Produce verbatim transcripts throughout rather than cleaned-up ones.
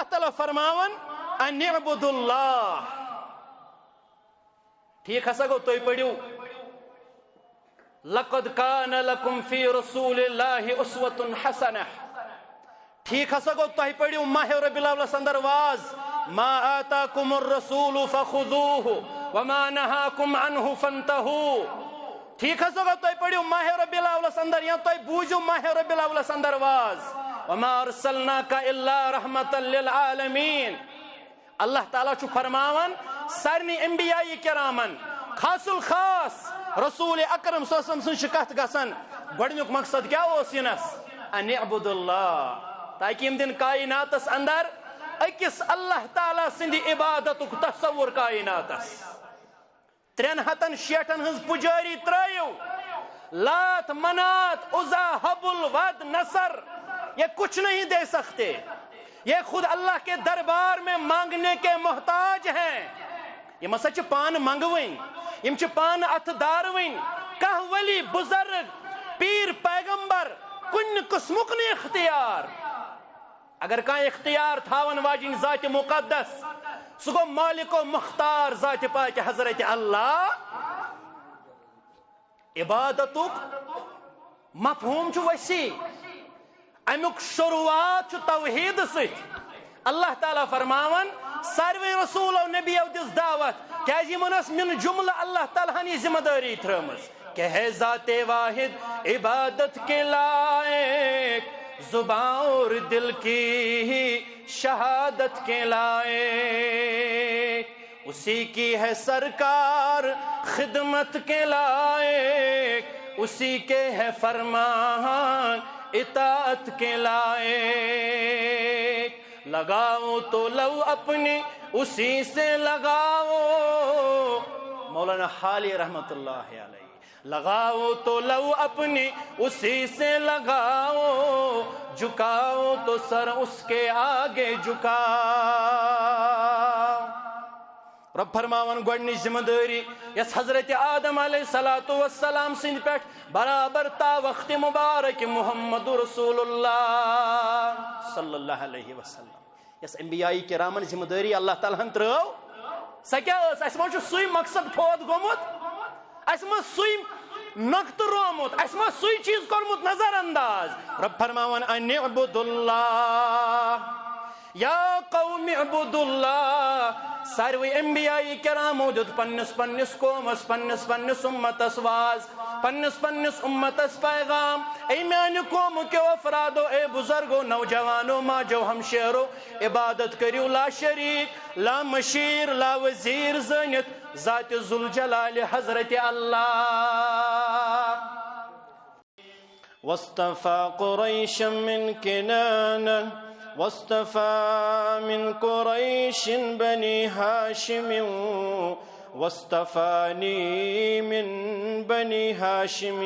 تعالیٰ فرماوان، ان اعبدوا اللہ۔ ٹھیک ہسا گوٚو، تُہۍ پٔرِو، لقد کان لکم فی رسول اللہ اسوۃ حسنہ۔ ٹھیک ہسا گوٚو، تُہۍ پٔرِو ماہ ربیع الاولس اندر واز، ما آتاکم الرسول فخذوہ وما نہاکم عنہ فانتہوا۔ ٹھیک ہسا گوٚو، تُہۍ پٔرِو ماہ ربیع الاولس اندر، یا تُہۍ بوٗزِو ماہ ربیع الاولس اندر واز، وما ارسلناک الا رحمۃ للعالمین۔ اللہ تعالیٰ چھُ فرماوان، سارنٕے انبیاء کرامن، خاص الخاص رسول اکرم صلی اللہ علیہ وسلم سٕنٛز چھِ کتھ گژھان، گۄڈٕنیُک مقصد کیٛاہ اوس یِنس؟ ان اعبدوا اللہ، تاکہ یِم دِن کائناتس اندر أکِس اللہ تعالیٰ سٕنٛدِ عبادتُک تصور کائناتس۔ ترٛٮ۪ن ہتن شیٹھن ہٕنٛز پُجٲری ترٲیِو۔ لات، منات، عزیٰ، ہبل، ود، نصر، یہ کچھ نہیں دے سکتے۔ یہ خود اللہ کے دربار میں مانگنے کے محتاج ہیں۔ یِم ہسا چھِ پانہٕ منگوٕنۍ، یِم چھِ پانہٕ اتھٕ داروٕنۍ۔ کانٛہہ ولی، بزرگ، پیٖر، پیغمبر، کُنہِ قٕسمُک نہٕ اختیار۔ اگر کانٛہہ اختیار تھاون واجِنۍ ذات مقدس، سُہ گوٚو مالک و مختار ذات پاک حضرت اللہ۔ عبادتُک مفہوم چھُ وسیع، امیُک شروعات چھُ توحید سۭتۍ۔ اللہ تعالیٰ فرماوان، ساروے رسول و نبیو دِژ دعوت، کیازِ یِمن ٲس من جملہ اللہ تعالیٰ ہن یہِ ذمہ دٲری تھٲومٕژ۔ کہ ہے ذات واحد عبادت کے لائق، زباں اور دل کی ہی شہادت کے لائق۔ اسی کی ہے سرکار خدمت کے لائق، اسی کے ہے فرمان اطاعت کے لائق۔ لگاؤ تو لو اپنی اسی سے لگاؤ۔ مولانا حالی رحمت اللہ علیہ۔ لگاؤ تو لو اپنی اسی سے لگاؤ، جھکاؤ تو سر اس کے آگے جھکاؤ۔ رب فرماوان گۄڈنِچ ذمہ دٲری یۄس حضرت آدم علیہ الصلوۃ والسلام سٕنٛدِ پٮ۪ٹھ برابر تا وقت مبارک محمد رسول اللہ صلی اللہ علیہ وسلم، یۄس انبیاء کرامن ذمہ دٲری اللہ تعالیٰ ہن ترٲو، سۄ کیٛاہ ٲس؟ اسہِ ما چھُ سُے مقصد فوت گوٚمُت؟ اسہِ ما سُے نۄقطہٕ رومُت؟ اسہِ ما سُے چیٖز کوٚرمُت نظر انداز؟ رب فرماوان، ان اعبدوا اللہ۔ یا قوم اعبدوا اللہ۔ ساروی انبیاء کرامو دیُت پننِس پننِس قومس، پننِس پننِس امتس واز، پننِس پننِس امتس پیغام۔ اے میانہِ قومہٕ کیو افرادو، اے بزرگو، نوجوانو، ماجو، ہمشیرو، عبادت کٔرِو لا شریک، لا مشیر، لا وزیر زٲنِتھ ذات ذوالجلال حضرت اللہ۔ واصطفى قريشا من كنانة، واصطفى من قريش بني هاشم، واصطفاني من بني هاشم۔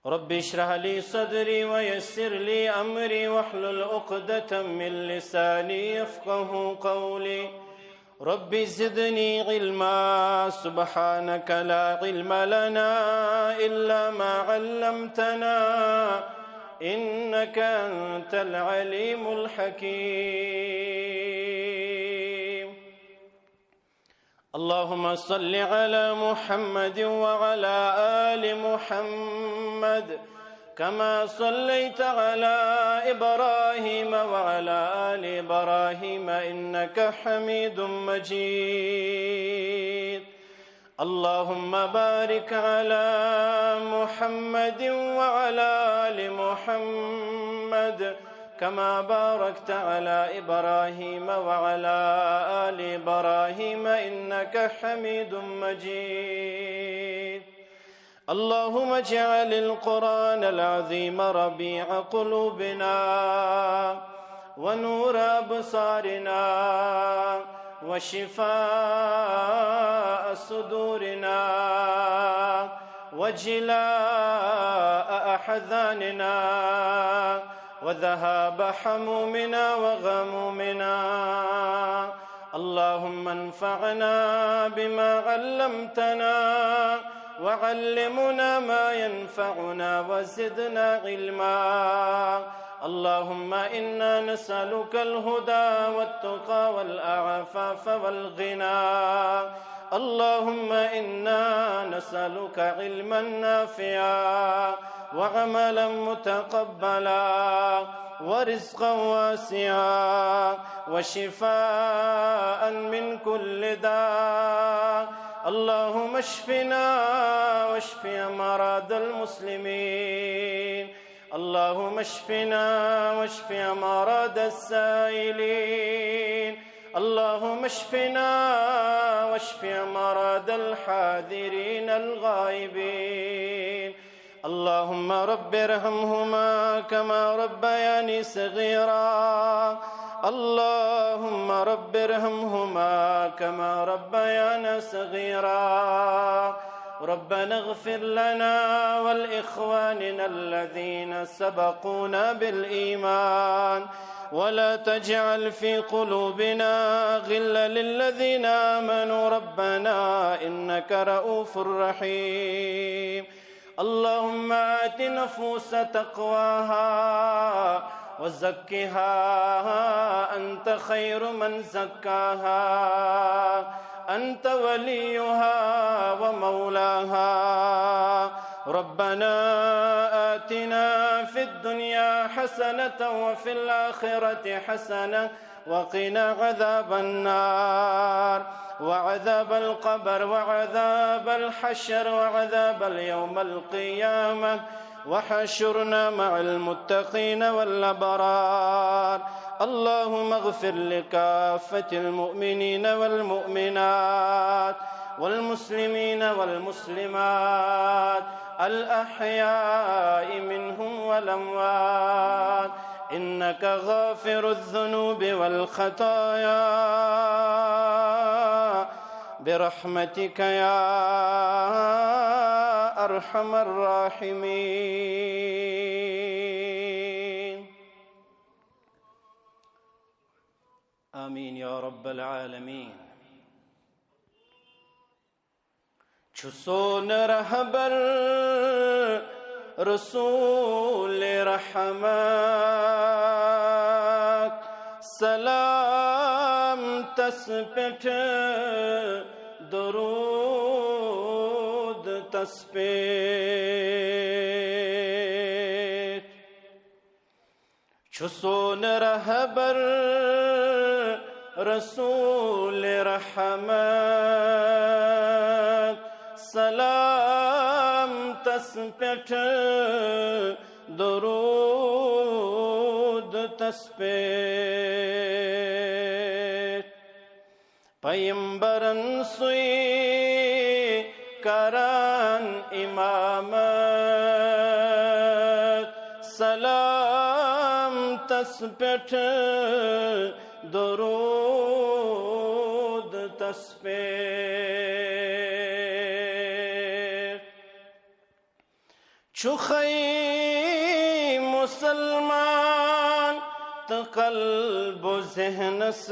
رب اشرح لي صدري ويسر لي أمري واحلل عقدة من لساني يفقه قولي. رب زدني علما، سبحانك لا علم لنا إلا ما علمتنا، إنك أنت العليم الحكيم. اللهم صل على محمد وعلى آل محمد كما صليت على إبراهيم وعلى آل إبراهيم إنك حميد مجيد. اللهم بارك على محمد وعلى آل محمد كما باركت على إبراهيم وعلى آل إبراهيم إنك حميد مجيد. اللهم اجعل القرآن العظيم ربيع قلوبنا ونور أبصارنا وشفاء صدورنا وجلاء أحزاننا وذهاب همومنا وغمومنا. اللهم انفعنا بما علمتنا وعلمنا ما ينفعنا وزدنا علما. اللهم إنا نسألك الهدى والتقى والعفاف والغنى. اللهم إنا نسألك علما نافعا وعملا متقبلا ورزقا واسعا وشفاء من كل داء. اللهم اشفنا واشف أمراض المسلمين. اللهم اشفنا واشف أمراض السائلين. اللهم اشفنا واشف أمراض الحاضرين الغائبين. اللهم رب ارحمهما كما ربياني صغيرا. اللهم رب ارحمهما كما ربيانا صغيرا. ربنا اغفر لنا ولإخواننا الذين سبقونا بالإيمان ولا تجعل في قلوبنا غلا للذين آمنوا ربنا إنك رءوف رحيم. اللهم آت نفوس تقواها وزكها أنت خير من زكاها أنت وليها ومولاها. ربنا آتنا في الدنيا حسنة وفي الآخرة حسنة وقنا عذاب النار وعذاب القبر وعذاب الحشر وعذاب اليوم القيامة وحشرنا مع المتقين والأبرار. اللهم اغفر لكافة المؤمنين والمؤمنات والمسلمين والمسلمات الأحياء منهم والأموات إنك غافر الذنوب والخطايا برحمتك يا أرحم الراحمين. آمين يا رب العالمين. چھُ سون رہبر رسول رحمت، سلام تس پٮ۪ٹھ، درود تس پٮ۪ٹھ۔ چھُ سون رہبر رسول رحمت، سلام تس پٮ۪ٹھ، درود تس پٮ۪ٹھ۔ پیمبرن سُے کران امامت، سلام تس پٮ۪ٹھ، درود تس پٮ۪ٹھ۔ چھُ خی مسلمان تہٕ قلب و ذہنس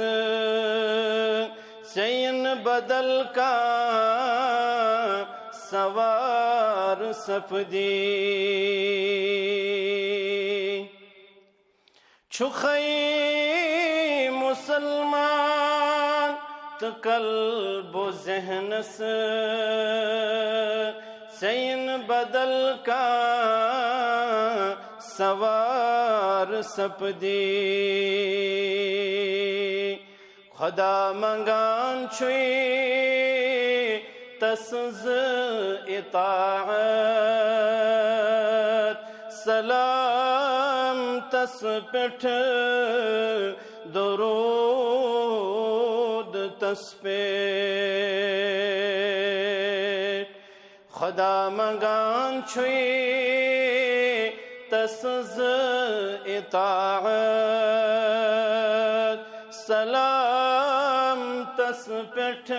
ژیٚین بدل کانٛہہ سوار سپدی۔ چھُ خی مسلمان تہٕ قلب و ذہنس ژیٚین بدل کانٛہہ سوار سپدی۔ خدا منگان چھُے تسٕنٛز اطاعت، سلام تس پٮ۪ٹھ، درود تس پٮ۪ٹھ۔ خدا منگان چھُے تسٕنٛز اطاعت، سلام تس پٮ۪ٹھ،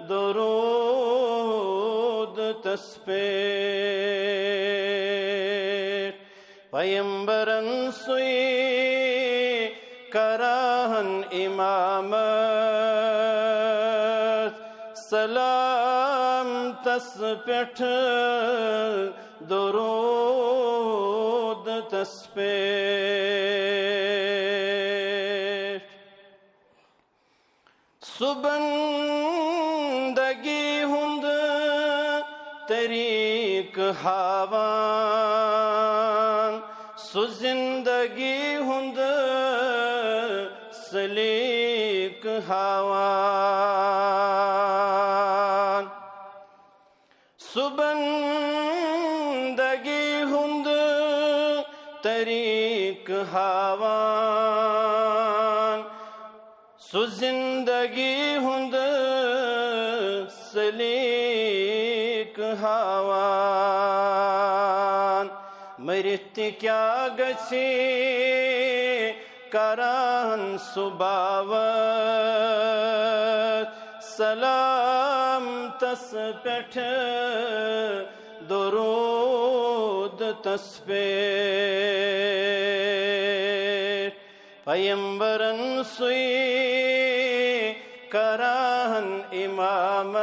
درود تس پٮ۪ٹھ۔ پیمبرن سُے کراہن امامت، سلام تس پٮ۪ٹھ، درود تس پٮ۪ٹھ۔ سُہ بندگی ہُنٛد طریٖقہٕ ہاوان، سُہ زندگی ہُنٛد سلیٖقہٕ ہاوان۔ سُہ بندگی ہُنٛد طریٖقہٕ ہاوان، سُہ زندگی ہُنٛد سلیٖقہٕ ہاوان۔ مٔرِتھ تہِ کیٛاہ گژھِ، کران سُہ باوت سلام تس پٮ۪ٹھ، درود تس پٮ۪ٹھ۔ پیمبرن سُے کران امامت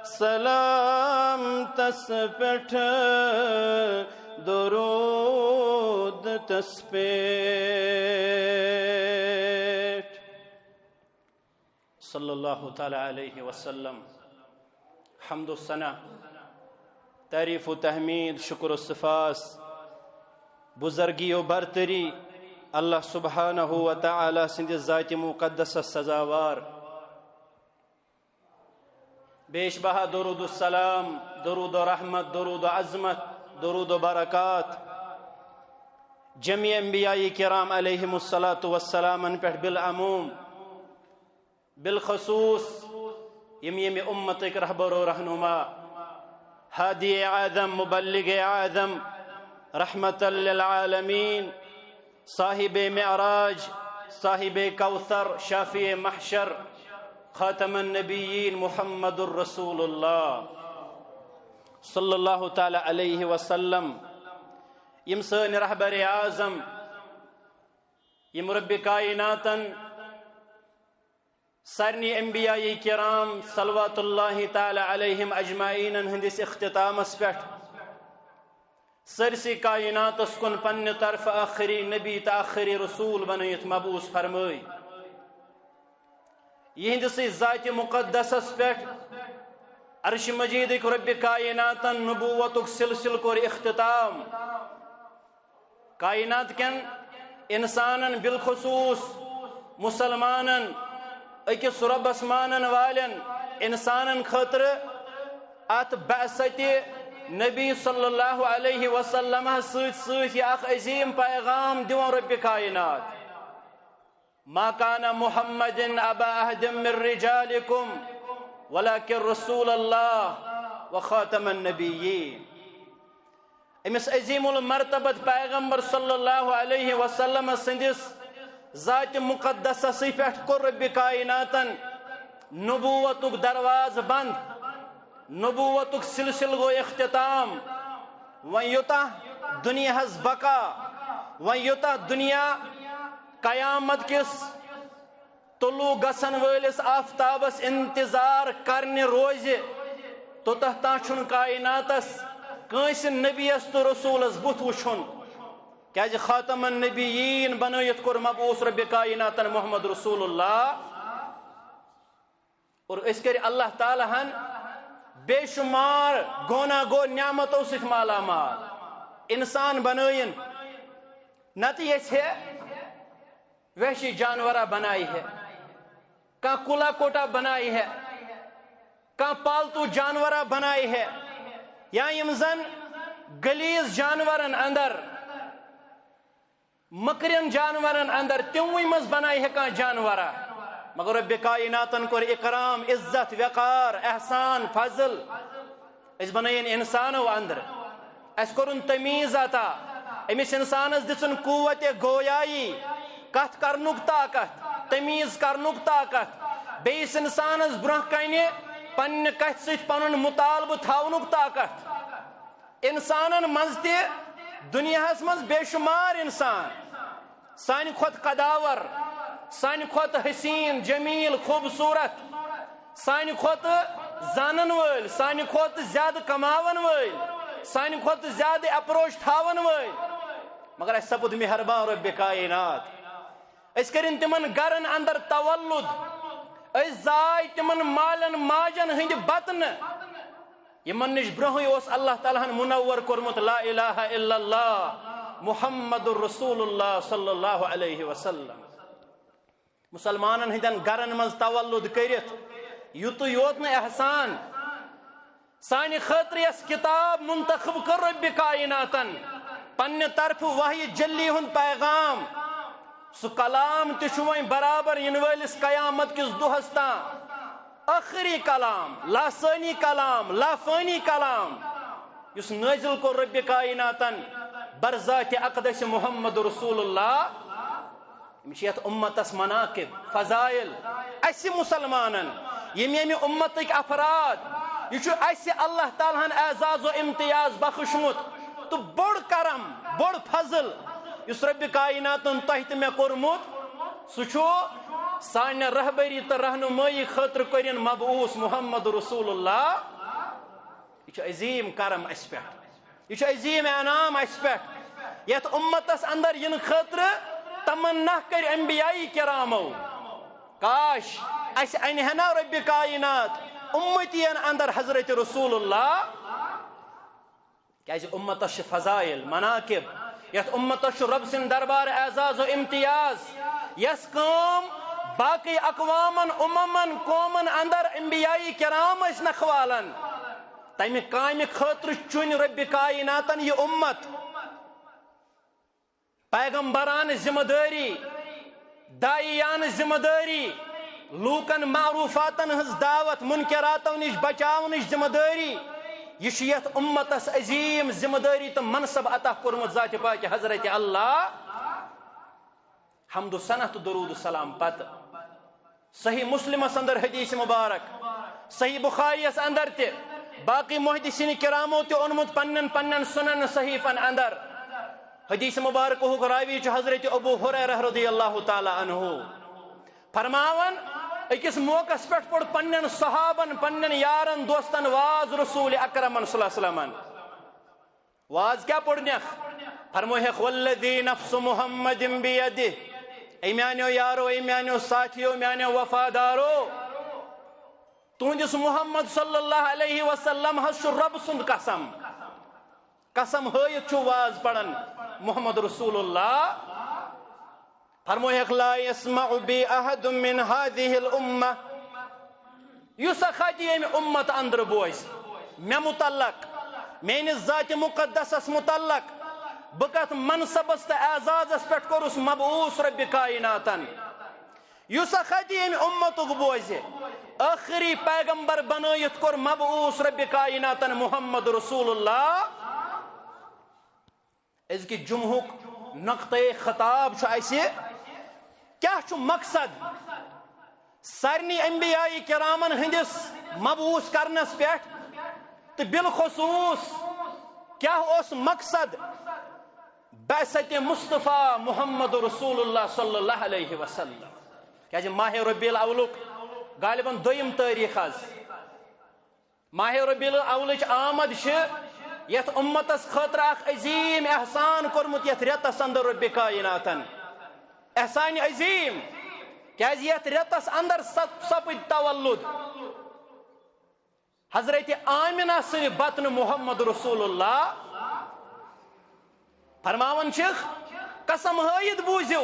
سلام تس پٮ۪ٹھ، درود تس پٮ۪ٹھ۔ صلی اللہ تعالی علیہ وسلم۔ حمد و ثنا، تعریف و تحمید، شکر و سپاس، بزرگی و برتری اللہ سبحانہ و تعالی سٕنٛدِ ذاتِ مقدسس سزاوار۔ بیش بہا درود و سلام، درود و رحمت، درود و عظمت، درود و برکات جميع انبیاء کرام علیہم الصلوۃ والسلامن پٮ۪ٹھ بالعموم، بالخصوص یِم ییٚمہِ اُمتٕکۍ رہبر و رہنما، ہادی اعظم، مبلغ اعظم، رحمت للعالمین، صاحب معراج، صاحب کوثر، شافع محشر، خاتم النبیین محمد الرسول اللہ صلی اللہ تعالی علیہ وسلم، یِم سٲنۍ رہبر اعظم، یِم رب کائناتن سارنٕے انبیاء کرام صلوات اللہ تعالی علیہم اجمعینن ہٕنٛدِس اختتامس پٮ۪ٹھ سٲرسٕے کائناتس کُن پننہِ طرفہٕ ٲخری نبی تہٕ ٲخری رسول بنٲیِتھ مبعوث فرمٲے۔ یِہنٛدِسٕے ذاتِ مقدسس پٮ۪ٹھ عرش مجیدٕکۍ رب کائناتن نبوتُک سلسلہٕ کوٚر اختتام۔ کائنات کٮ۪ن انسانن، بالخصوص مسلمانن، أکِس رۄبس مانن والٮ۪ن انسانن خٲطرٕ اتھ بعثتِ نبی صلی اللہ علیہ وسلمس سۭتۍ سۭتۍ یہِ اکھ عظیم پیغام دِوان رب کائنات۔ ما کان محمد ابا احد من رجالکم ولکن رسول اللہ وخاتم النبیین۔ أمِس عظیم المرتبت پیغمبر صلی اللہ علیہ وسلم سٕنٛدِس ذاتِ مقدسسٕے پٮ۪ٹھ کوٚر رب کائناتن نبوتُک دروازٕ بند، نبوتُک سلسلہٕ گوٚو اختتام۔ وۄنۍ یوٚتاہ دُنیاہس بقا، وۄنۍ یوٚتاہ دُنیا قیامت کِس طلوع گژھن وٲلِس آفتابس انتظار کرنہِ روزِ، توٚتاہ تام چھُنہٕ کائناتس کٲنٛسہِ نبیَس تہٕ رسولس بُتھ وُچھُن، کیازِ خاتم النبیین بنٲیِتھ کوٚر مبعوث رب کائناتن محمد رسول اللہ۔ اور أسۍ کٔرۍ اللہ تعالیٰ ہن بے شمار گونا گو نعمتو سۭتۍ مالا مال۔ انسان بنٲیِن، نتہٕ یژھِ ہے وحشی جانورا بنایہِ ہے، کانٛہہ کُلا کوٹا بنایہِ ہے، کانٛہہ پالتو جانورا بنایہِ ہے، یا یِم زن غلیظ جانورن اندر، مٔکرٮ۪ن جانورن اندر، تِموٕے منٛز بنایہِ ہے کانٛہہ جانورا۔ مگر رب کائناتن کوٚر اکرام، عزت، وقار، احسان، فضل۔ أسۍ بنٲیِن انسانو اندر، اسہِ کوٚرُن تمیٖز عطا، أمِس انسانس دِژٕن قوت گویایی، کتھ کرنُک طاقت، تمیٖز کرنُک طاقت، بیٚیِس انسانس برونٛہہ کنہِ پننہِ کتھِ سۭتۍ پنُن مطالبہٕ تھاونُک طاقت۔ انسانن منٛز تہِ دُنیاہس منٛز بے شمار انسان، سانہِ کھۄتہٕ قداور، سانہِ کھۄتہٕ حسین، جمیل، خوبصورت، سانہِ کھۄتہٕ زانن وٲلۍ، سانہِ کھۄتہٕ زیادٕ کماون وٲلۍ، سانہِ کھۄتہٕ زیادٕ اپروچ تھاون وٲلۍ، مگر اسہِ سپُد مہربان رۄبِ کائنات۔ أسۍ کٔرِن تِمن گرن اندر تولد، أسۍ زاے تِمن مالٮ۪ن ماجن ہٕنٛدِ بطنہٕ، یِمن نِش برونٛہٕے اوس اللہ تعالیٰ ہن منور کوٚرمُت لا الہ الا اللہ محمد رسول اللہ صلی اللہ علیہ وسلم۔ مسلمانن ہٕنٛدٮ۪ن گرن منٛز تولد کٔرِتھ یُتُے یوت نہٕ احسان، سانہِ خٲطرٕ یۄس کتاب منتخب کٔر رۄبِ کائناتن، پننہِ طرفہٕ وحی جلی ہُنٛد پیغام، سُہ کلام تہِ چھُ وۄنۍ برابر یِنہٕ وٲلِس قیامت کِس دۄہس تام۔ ٲخری کلام، لاسٲنی کلام، لافٲنی کلام، یُس نٲزِل کوٚر رۄبِ کائناتن برذاتِ اقدس محمد رسول اللہ۔ یِم چھِ یَتھ اُمتَس مناقب، فضائل، اَسہِ مُسلمانَن، یِم ییٚمہِ اُمتٕکۍ افراد، یہِ چھُ اَسہِ اللہ تعالیٰ ہَن اعزاز و امتیاز بخشمُت تہٕ بوٚڑ کرم، بوٚڑ فضل، یُس رۄبِ کائناتَن تۄہہِ تہٕ مےٚ کوٚرمُت، سُہ چھُ سانہِ رہبری تہٕ رہنمٲیی خٲطرٕ کٔرِن مبعوث محمد رسول اللہ۔ یہِ چھُ عظیٖم کرم اَسہِ پٮ۪ٹھ، یہِ چھُ عظیٖم انعام اَسہِ پٮ۪ٹھ۔ یَتھ اُمتَس اندر یِنہٕ خٲطرٕ تمنا کٔرۍ انبیاء کرامو، کاش اَسہِ اَنہِ ہا نا رۄبِ کائنات اُمتین اندر حضرت رسول اللہ۔ کیازِ اُمتَس چھِ فضائل، مناقب، یَتھ اُمتَس چھُ رۄب سٕنٛدِ دربار اعزاز و امتیاز، یۄس کٲم باقٕے اقوامن، اُممن، قومن اندر انبیاء کرام ٲسۍ نکھوالن، تمہِ کامہِ خٲطرٕ چُنۍ رۄبِ کائناتن یہِ اُمت۔ پیغمبرانہٕ ذمہٕ دٲری، داعیانہٕ ذمہٕ دٲری، لوٗکن معروفاتن ہٕنٛز دعوت، منکراتو نِش بچاونٕچ ذمہٕ دٲری، یہِ چھُ یَتھ اُمتس عظیٖم ذمہٕ دٲری تہٕ منصب عطا کوٚرمُت ذاتِ پاکہِ حضرت اللہ۔ حمد و ثنا تہٕ درود و سلام پتہٕ۔ صحیح مسلمس اندر حدیث مبارک، صحیح بخاریس اندر تہِ، باقی محدثین کرامو تہِ اونمُت پننٮ۪ن پننٮ۪ن سنن صحیفن اندر۔ حدیث مبارکہُک راوی چھُ حضرت ابو ہریرہ رضی اللہ تعالیٰ عنہ۔ فرماوان، أکِس موقعس پٮ۪ٹھ پوٚر پننٮ۪ن صحابن، پننٮ۪ن یارن دوستن واز رسول اکرمن صلی اللہ علیہ وسلمن۔ واز کیٛاہ پوٚرنکھ؟ فرموہکھ، "والذی نفس محمد بیدہ"، اے میانیو یارو، اے میانیو ساتھیو، میانیو وفادارو، تُہنٛدِس محمد صلی اللہ علیہ وسلم حظ چھُ رۄب سُنٛد قسم۔ قسم ہٲیِتھ چھُ واز پران محمد رسول اللہ۔ فرموہکھ، "لا یسمع بی احد من هذه الامة"، یُس اکھ ہتہِ ییٚمہِ اُمت اندرٕ بوزِ مےٚ متعلق، میٲنِس ذاتِ مقدسس متعلق، بہٕ کتھ منصبس تہٕ اعزازس پٮ۪ٹھ کوٚرُس مبعوث رۄبِ کائناتن، یُس اکھ ہتہِ ییٚمہِ اُمتُک بوزِ، ٲخری پیغمبر بنٲیِتھ کوٚر مبعوث رۄبِ کائناتن محمد رسول اللہ۔ أزکہِ جمعہُک نقطۂ خطاب چھُ اَسہِ، کیٛاہ چھُ مقصد سارنٕے انبیاء کرامن ہٕنٛدِس مبعوث کرنس پٮ۪ٹھ، تہٕ بالخصوص کیٛاہ اوس مقصد بعثت مصطفیٰ محمد رسول اللہ صلی اللہ علیہ وسلم؟ کیٛازِ ماہِ ربیع الاولُک غالباً دوٚیِم تٲریٖخ حظ۔ ماہِ ربیع الاولٕچ آمد چھِ یتھ اُمتس خٲطرٕ اکھ عظیٖم احسان کوٚرمُت یتھ رٮ۪تس اندر رۄبِ کائناتن۔ احسانِ عظیٖم، کیٛازِ یتھ رٮ۪تس اندر سپ-، سپٕدۍ تولد حضرت آمنہ سٕنٛدِ بطنہٕ محمد رسول اللہ۔ فرماوان چھِکھ، قسم ہٲیِتھ بوٗزِو،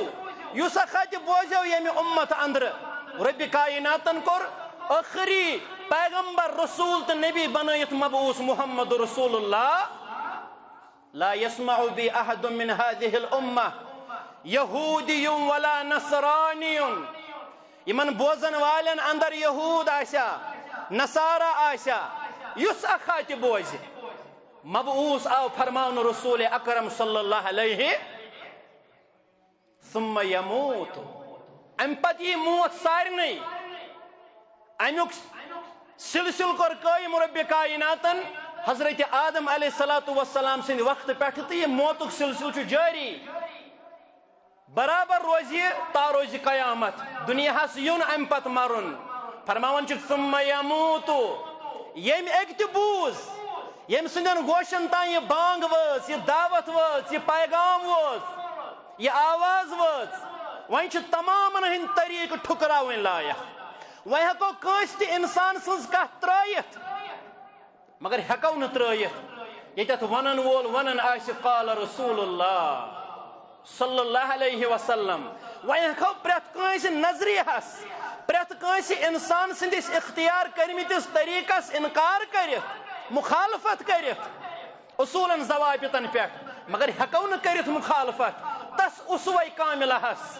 یُس اکھ ہتہِ بوزیو ییٚمہِ اُمت اندرٕ، رۄبِ کائناتن کوٚر ٲخری پیغمبر، رسول تہٕ نبی بنٲیِتھ مبعوث محمد رسول اللہ۔ لا یسمع بی احد من هذه الامة یہودی ولا نصرانی۔ یِمن بوزن والٮ۪ن اندر یہود آسیا، نصارہ آسیا، یُس اکھ ہتہِ بوزِ، مبعوث آو فرماونہٕ رسول اکرم صلی اللہ علیہ، ثم یموت، امہِ پتہٕ یی موت سارنٕے۔ امیُک سلسلہٕ کوٚر قٲیِم رۄبِ کائناتن حضرت آدم علیہ الصلوۃ والسلام سٕنٛدِ وقتہٕ پٮ۪ٹھٕ، تہٕ یہِ موتُک سلسلہٕ چھُ جٲری۔ برابر روزِ یہِ تا روزِ قیامت، دُنیاہس یُن، امہِ پتہٕ مرُن۔ فرماوان چھُ، ثم یموت، ییٚمہِ اَکہِ تہِ بوٗز، ییٚمہِ سٕنٛدٮ۪ن گوشن تام یہِ بانگ وٲژ، یہِ دعوت وٲژ، یہِ پیغام ووت، یہِ آواز وٲژ، وۄنۍ چھِ تمامن ہٕنٛدۍ طریٖقہٕ ٹھُکراوٕنۍ لایق۔ وۄنۍ ہٮ۪کو کٲنٛسہِ تہِ اِنسان سٕنٛز کتھ ترٲیِتھ، مگر ہٮ۪کو نہٕ ترٲیِتھ ییٚتٮ۪تھ ونن وول ونان آسہِ، قال رسول اللہ صلی اللہ علیہ وسلم۔ وۄنۍ ہٮ۪کو پرٛٮ۪تھ کٲنٛسہِ نظریہس، پرٛٮ۪تھ کٲنٛسہِ اِنسان سٕنٛدِس اختیار کٔرمٕتِس طریٖقس انکار کٔرِتھ، مخالفت کٔرِتھ اصوٗلن ضوابطن پٮ۪ٹھ، مگر ہٮ۪کو نہٕ کٔرِتھ مخالفت تس اسوے کاملہس۔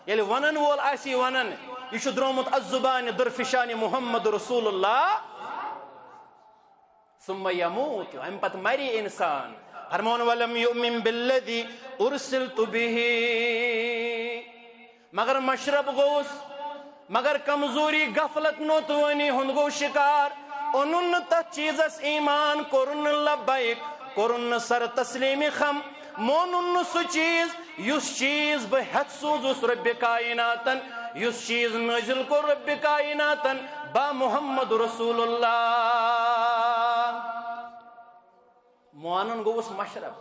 ییٚلہِ ونن وول آسی ونان، یہِ چھُ درٛامُت از زبانِ درفشانِ محمد رسول اللہ، ثم يموت، امہِ پتہٕ مرِ انسان۔ فرمون، ولم يؤمن بالذي ارسلت به، مگر مشرب گوس، مگر کمزوری، غفلت، نوتوانی ہُنٛد گوٚو شکار۔ اوٚنُن نہٕ تتھ چیزس ایمان، کوٚرُن نہٕ لبیک، کوٚرُن نہٕ سر تسلیم خم، مونُن نہٕ سُہ چیز، یُس چیز بہٕ ہٮ۪تھ سوٗزُس رب کائناتن، یُس چیز نٲزِل کوٚر رب کائناتن با محمد رسول اللہ۔ مونُن گوٚوُس مشرب،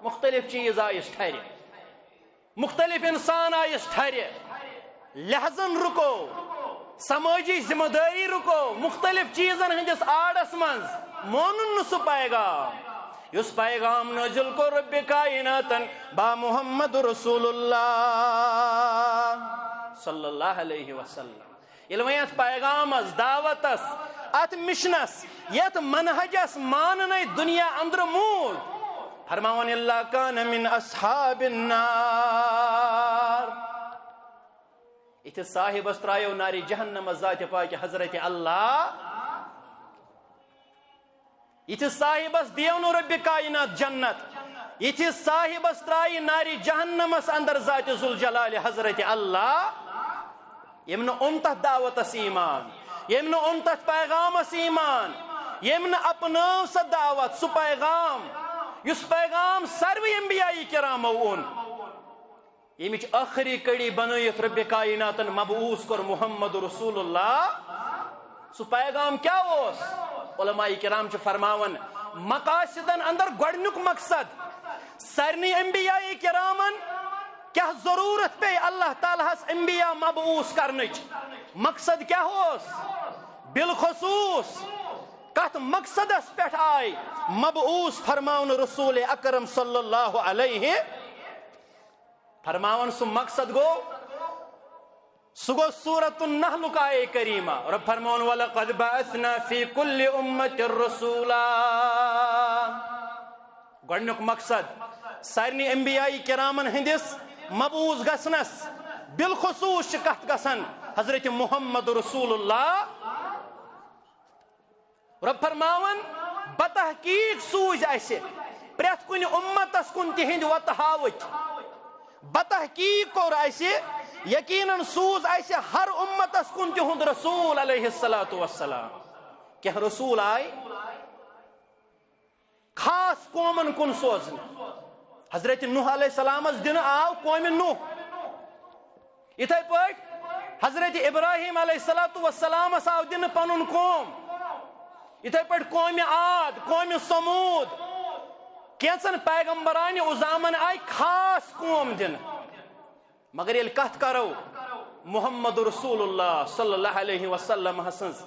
مختلف چیز آیس ٹھرِ، مختلف انسان آیس ٹھرِ، لحظن رُکو، سمٲجی ذمہ دٲری رُکو، مختلف چیزن ہٕنٛدِس آڑس منٛز مونُن نہٕ سُہ پیغام، یُس پیغام نٲزِل کوٚر رب کائناتن با محمد رسول اللہ صلی اللہ علیہ وسلم۔ ییٚلہِ وۄنۍ اتھ پیغامس، دعوتس، اتھ مشنس، یتھ منہجس ماننے دنیا اندر موٗد، فرماوان، الا کان من اصحاب النار۔ یتھس صاحبس ترایو نارِ جہنمس ذاتِ پاکِ حضرت اللہ، یتھس صاحبس دیو نہٕ رب کائنات جنت، یتھس صاحبس ترایہِ نارِ جہنمس اندر ذاتِ ذوالجلال حضرت اللہ، ییٚمۍ نہٕ اوٚن تتھ دعوتس ایمان، ییٚمۍ نہٕ اوٚن تتھ پیغامس ایمان، ییٚمۍ نہٕ اپنٲو سۄ دعوت، سُہ پیغام، یُس پیغام ساروٕے انبیاء کرامو اوٚن۔ ییٚمِچ ٲخری کڑی بنٲیِتھ رب کائناتن مبعوث کوٚر محمد رسول اللہ۔ سُہ پیغام کیٛاہ اوس؟ علماء کرام چھِ فرماوان، مقاصدن اندر گۄڈٕنیُک مقصد، سارنٕے انبیاء کرامن کیٛاہ ضروٗرت پیٚیہِ اللہ تعالیٰ ہس انبیاء مبعوث کرنٕچ؟ مقصد کیٛاہ اوس؟ بالخصوص کتھ مقصدس پٮ۪ٹھ آے مبعوث فرماونہٕ رسول اکرم صلی اللہ علیہ؟ فرماوان سُہ مقصد گوٚو، سُہ گوٚو سورۃ النحلُک آیے کریمہ۔ رب فرماوان، وَلَقَدْ بَعَثْنَا فِي كُلِّ أُمَّةٍ رَسُولًا۔ گۄڈٕنیُک مقصد، سارنٕے انبیاء کرامن ہٕنٛدِس مبعوث گژھنس بالخصوص چھِ کتھ گژھان حضرت محمد رسول اللہ۔ رب فرماوان، بتحقیق سوٗزۍ اسہِ پرٛٮ۪تھ کُنہِ اُمتس کُن تِہنٛدۍ وتہٕ ہاوٕکۍ۔ بتحقیق کوٚر اسہِ، یقیناً سوٗز اسہِ ہر اُمتس کُن تِہُنٛد رسول علیہ الصلوۃ والسلام۔ کینٛہہ رسول آے خاص قومن کُن سوزنہٕ۔ حضرت نوح علیہ السلامس دِنہٕ آو قومِ نوح۔ یِتھے پٲٹھۍ حضرت ابراہیم علیہ الصلوۃ والسلامس آو دِنہٕ پنُن قوم۔ یِتھے پٲٹھۍ قومِ عاد، قومِ ثمود، کینٛژن پیغمبرانہِ عظامن آیہِ خاص قوم دِنہٕ۔ مگر ییٚلہِ کتھ کرو محمد رسول اللہ صلی اللہ علیہ وسلم سٕنٛز،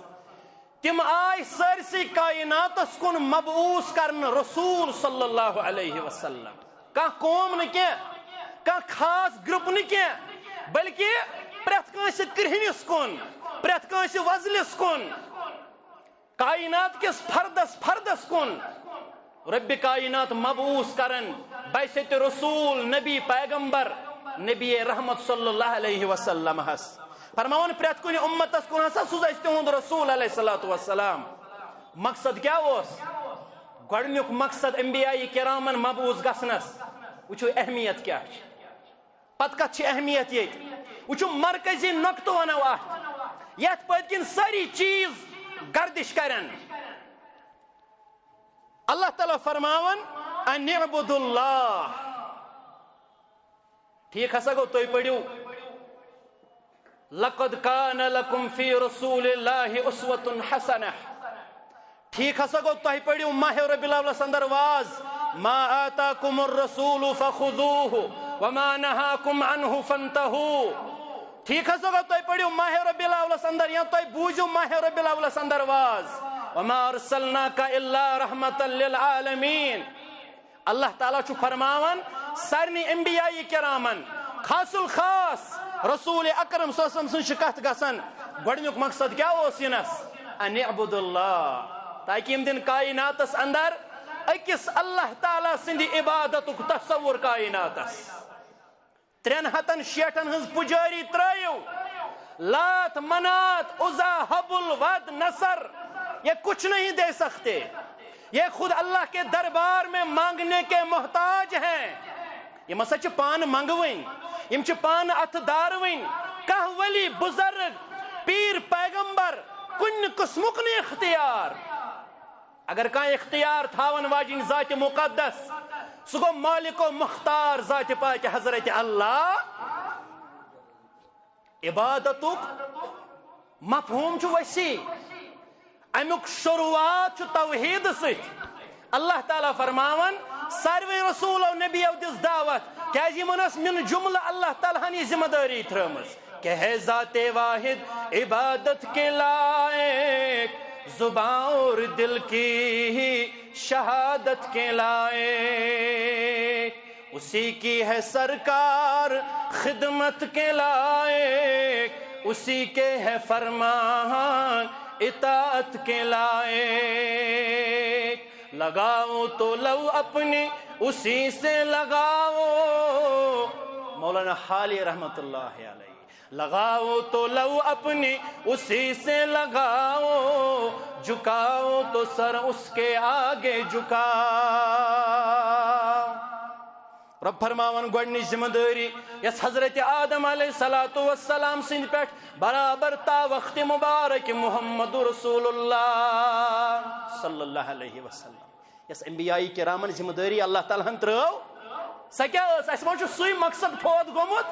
تِم آے سٲرسٕے کائناتس کُن مبعوث کرنہٕ رسول صلی اللہ علیہ وسلم۔ کانٛہہ قوم نہٕ کینٛہہ، کانٛہہ خاص گروپ نہٕ کینٛہہ، بلکہ پرٛٮ۪تھ کٲنٛسہِ کرٛہنِس کُن، پرٛٮ۪تھ کٲنٛسہِ وۄزلِس کُن، کائنات کِس فردس فردس کُن رب کائنات مبعوث کرن بعثت رسول، نبی، پیغمبر، نبی رحمت صلی اللہ علیہ وسلم ہس۔ فرماوان، پرٛٮ۪تھ کُنہِ اُمتس کُن ہسا سوٗز اسہِ تِہُنٛد رسول علیہ الصلوۃ والسلام۔ مقصد کیٛاہ اوس؟ گۄڈٕنیُک مقصد انبیاء کرامن مبعوث گژھنس، وٕچھِو اہمیت کیٛاہ چھِ۔ پتہٕ کتھ چھِ اہمیت ییٚتہِ؟ وٕچھِو مرکزی نقطہٕ ونو اتھ، یتھ پٔتۍ کِنۍ سٲری چیٖز گردش کرن۔ اللہ تعالیٰ فرماوان، ان اعبدوا اللہ۔ ٹھیک ہسا گوٚو، تُہۍ پٔرِو، لقد کان لکم فی رسول اللہ اسوۃ حسنہ۔ ٹھیک ہسا گوٚو، تۄہہِ پٔرِو ماہ ربیع الاولس اندر واز، ما آتاکم الرسول فخذوہ وما نہاکم عنہ فانتہوا۔ ٹھیک ہسا گوٚو، تۄہہِ پٔرِو ماہ ربیع الاولس اندر، یا تۄہہِ بوٗزِو ماہ ربیع الاولس اندر واز، وما ارسلناک الا رحمتا للعالمین۔ اللہ تعالیٰ چھُ فرماوان، سارنٕے انبیاء کرامن، خاص الخاص رسول اکرم صلی اللہ علیہ وسلم سٕنٛز چھِ کتھ گژھان۔ گۄڈٕنیُک مقصد کیٛاہ اوس یِنس؟ ان اعبدوا اللہ، تاکہ یِم دِن کائناتس اندر أکِس اللہ تعالیٰ سٕنٛدِ عبادتُک تصور کائناتس۔ ترٛٮ۪ن ہتن شیٹھن ہٕنٛز پُجٲری ترٲیِو۔ لات، منات، عزا، ہبل، ود، نصر، یہ کچھ نہیں دے سکتے۔ یہ خود اللہ کے دربار میں مانگنے کے محتاج ہیں۔ یِم ہسا چھِ پانہٕ منگوٕنۍ، یِم چھِ پانہٕ اتھٕ داروٕنۍ۔ کانٛہہ ولی، بزرگ، پیٖر، پیغمبر، کُنہِ قٕسمُک نہٕ اختیار۔ اگر کانٛہہ اختیار تھاون واجِنۍ ذات مقدس، سُہ گوٚو مالک و مختار ذات پاک حضرت اللہ۔ عبادتُک مفہوم چھُ وسیع، امیُک شروعات چھُ توحید سۭتۍ۔ اللہ تعالیٰ فرماوان، ساروی رسول و نبیو دِژ دعوت، کیازِ یِمن ٲس من جملہ اللہ تعالیٰ ہن یہِ ذمہ دٲری تھٲومٕژ کہ ہے ذات واحد عبادت کے لائق، زباں اور دل کی ہی شہادت کے لائق، اسی کی ہے سرکار خدمت کے لائق، اسی کے ہے فرمان اطاعت کے لائق۔ لگاؤ تو لو اپنی اسی سے لگاؤ۔ مولانا حالی رحمت اللہ علیہ، لگاؤ تو لو اپنی اسی سے لگاؤ، جھکاؤ تو سر اس کے آگے جھکاؤ۔ رب فرماوان گۄڈنِچ ذمہ دٲری یۄس حضرت آدم علیہ الصلوۃ والسلام سٕنٛدِ پٮ۪ٹھ برابر تا وقت مبارک محمد رسول اللہ صلی اللہ علیہ وسلم، یۄس انبیاء کرامن ذمہ دٲری اللہ تعالیٰ ہن ترٲو، سۄ کیٛاہ ٲس؟ اسہِ ما چھُ سُے مقصد فوت گوٚمُت؟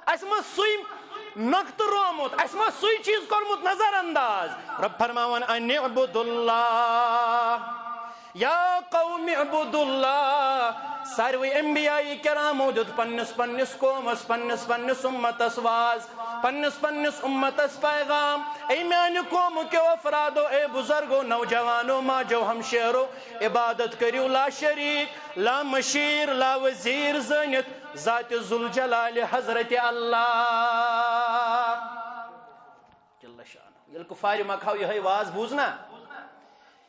اسہِ ما سُے نۄقطہٕ رومُت؟ اسہِ ما سُے چیٖز کوٚرمُت نظر انداز؟ رب فرماوان، ان اعبدوا اللہ۔ یا قوم اعبدوا اللہ، ساروی انبیاء کرامو دیُت پننِس پننِس قومس، پننِس پننِس امتس واز، پننِس پننِس امتس پیغام۔ اے میانہِ قومہٕ کیو افرادو، اے بزرگو، نوجوانو، ماجو، ہمشیرو، عبادت کٔرِو لا شریک، لا مشیر، لا وزیر زٲنِتھ ذات ذوالجلال حضرت اللہ جل شانہ۔ ییٚلہِ کفارِ مکہ ہو یِہوٚے واز بوٗز نا،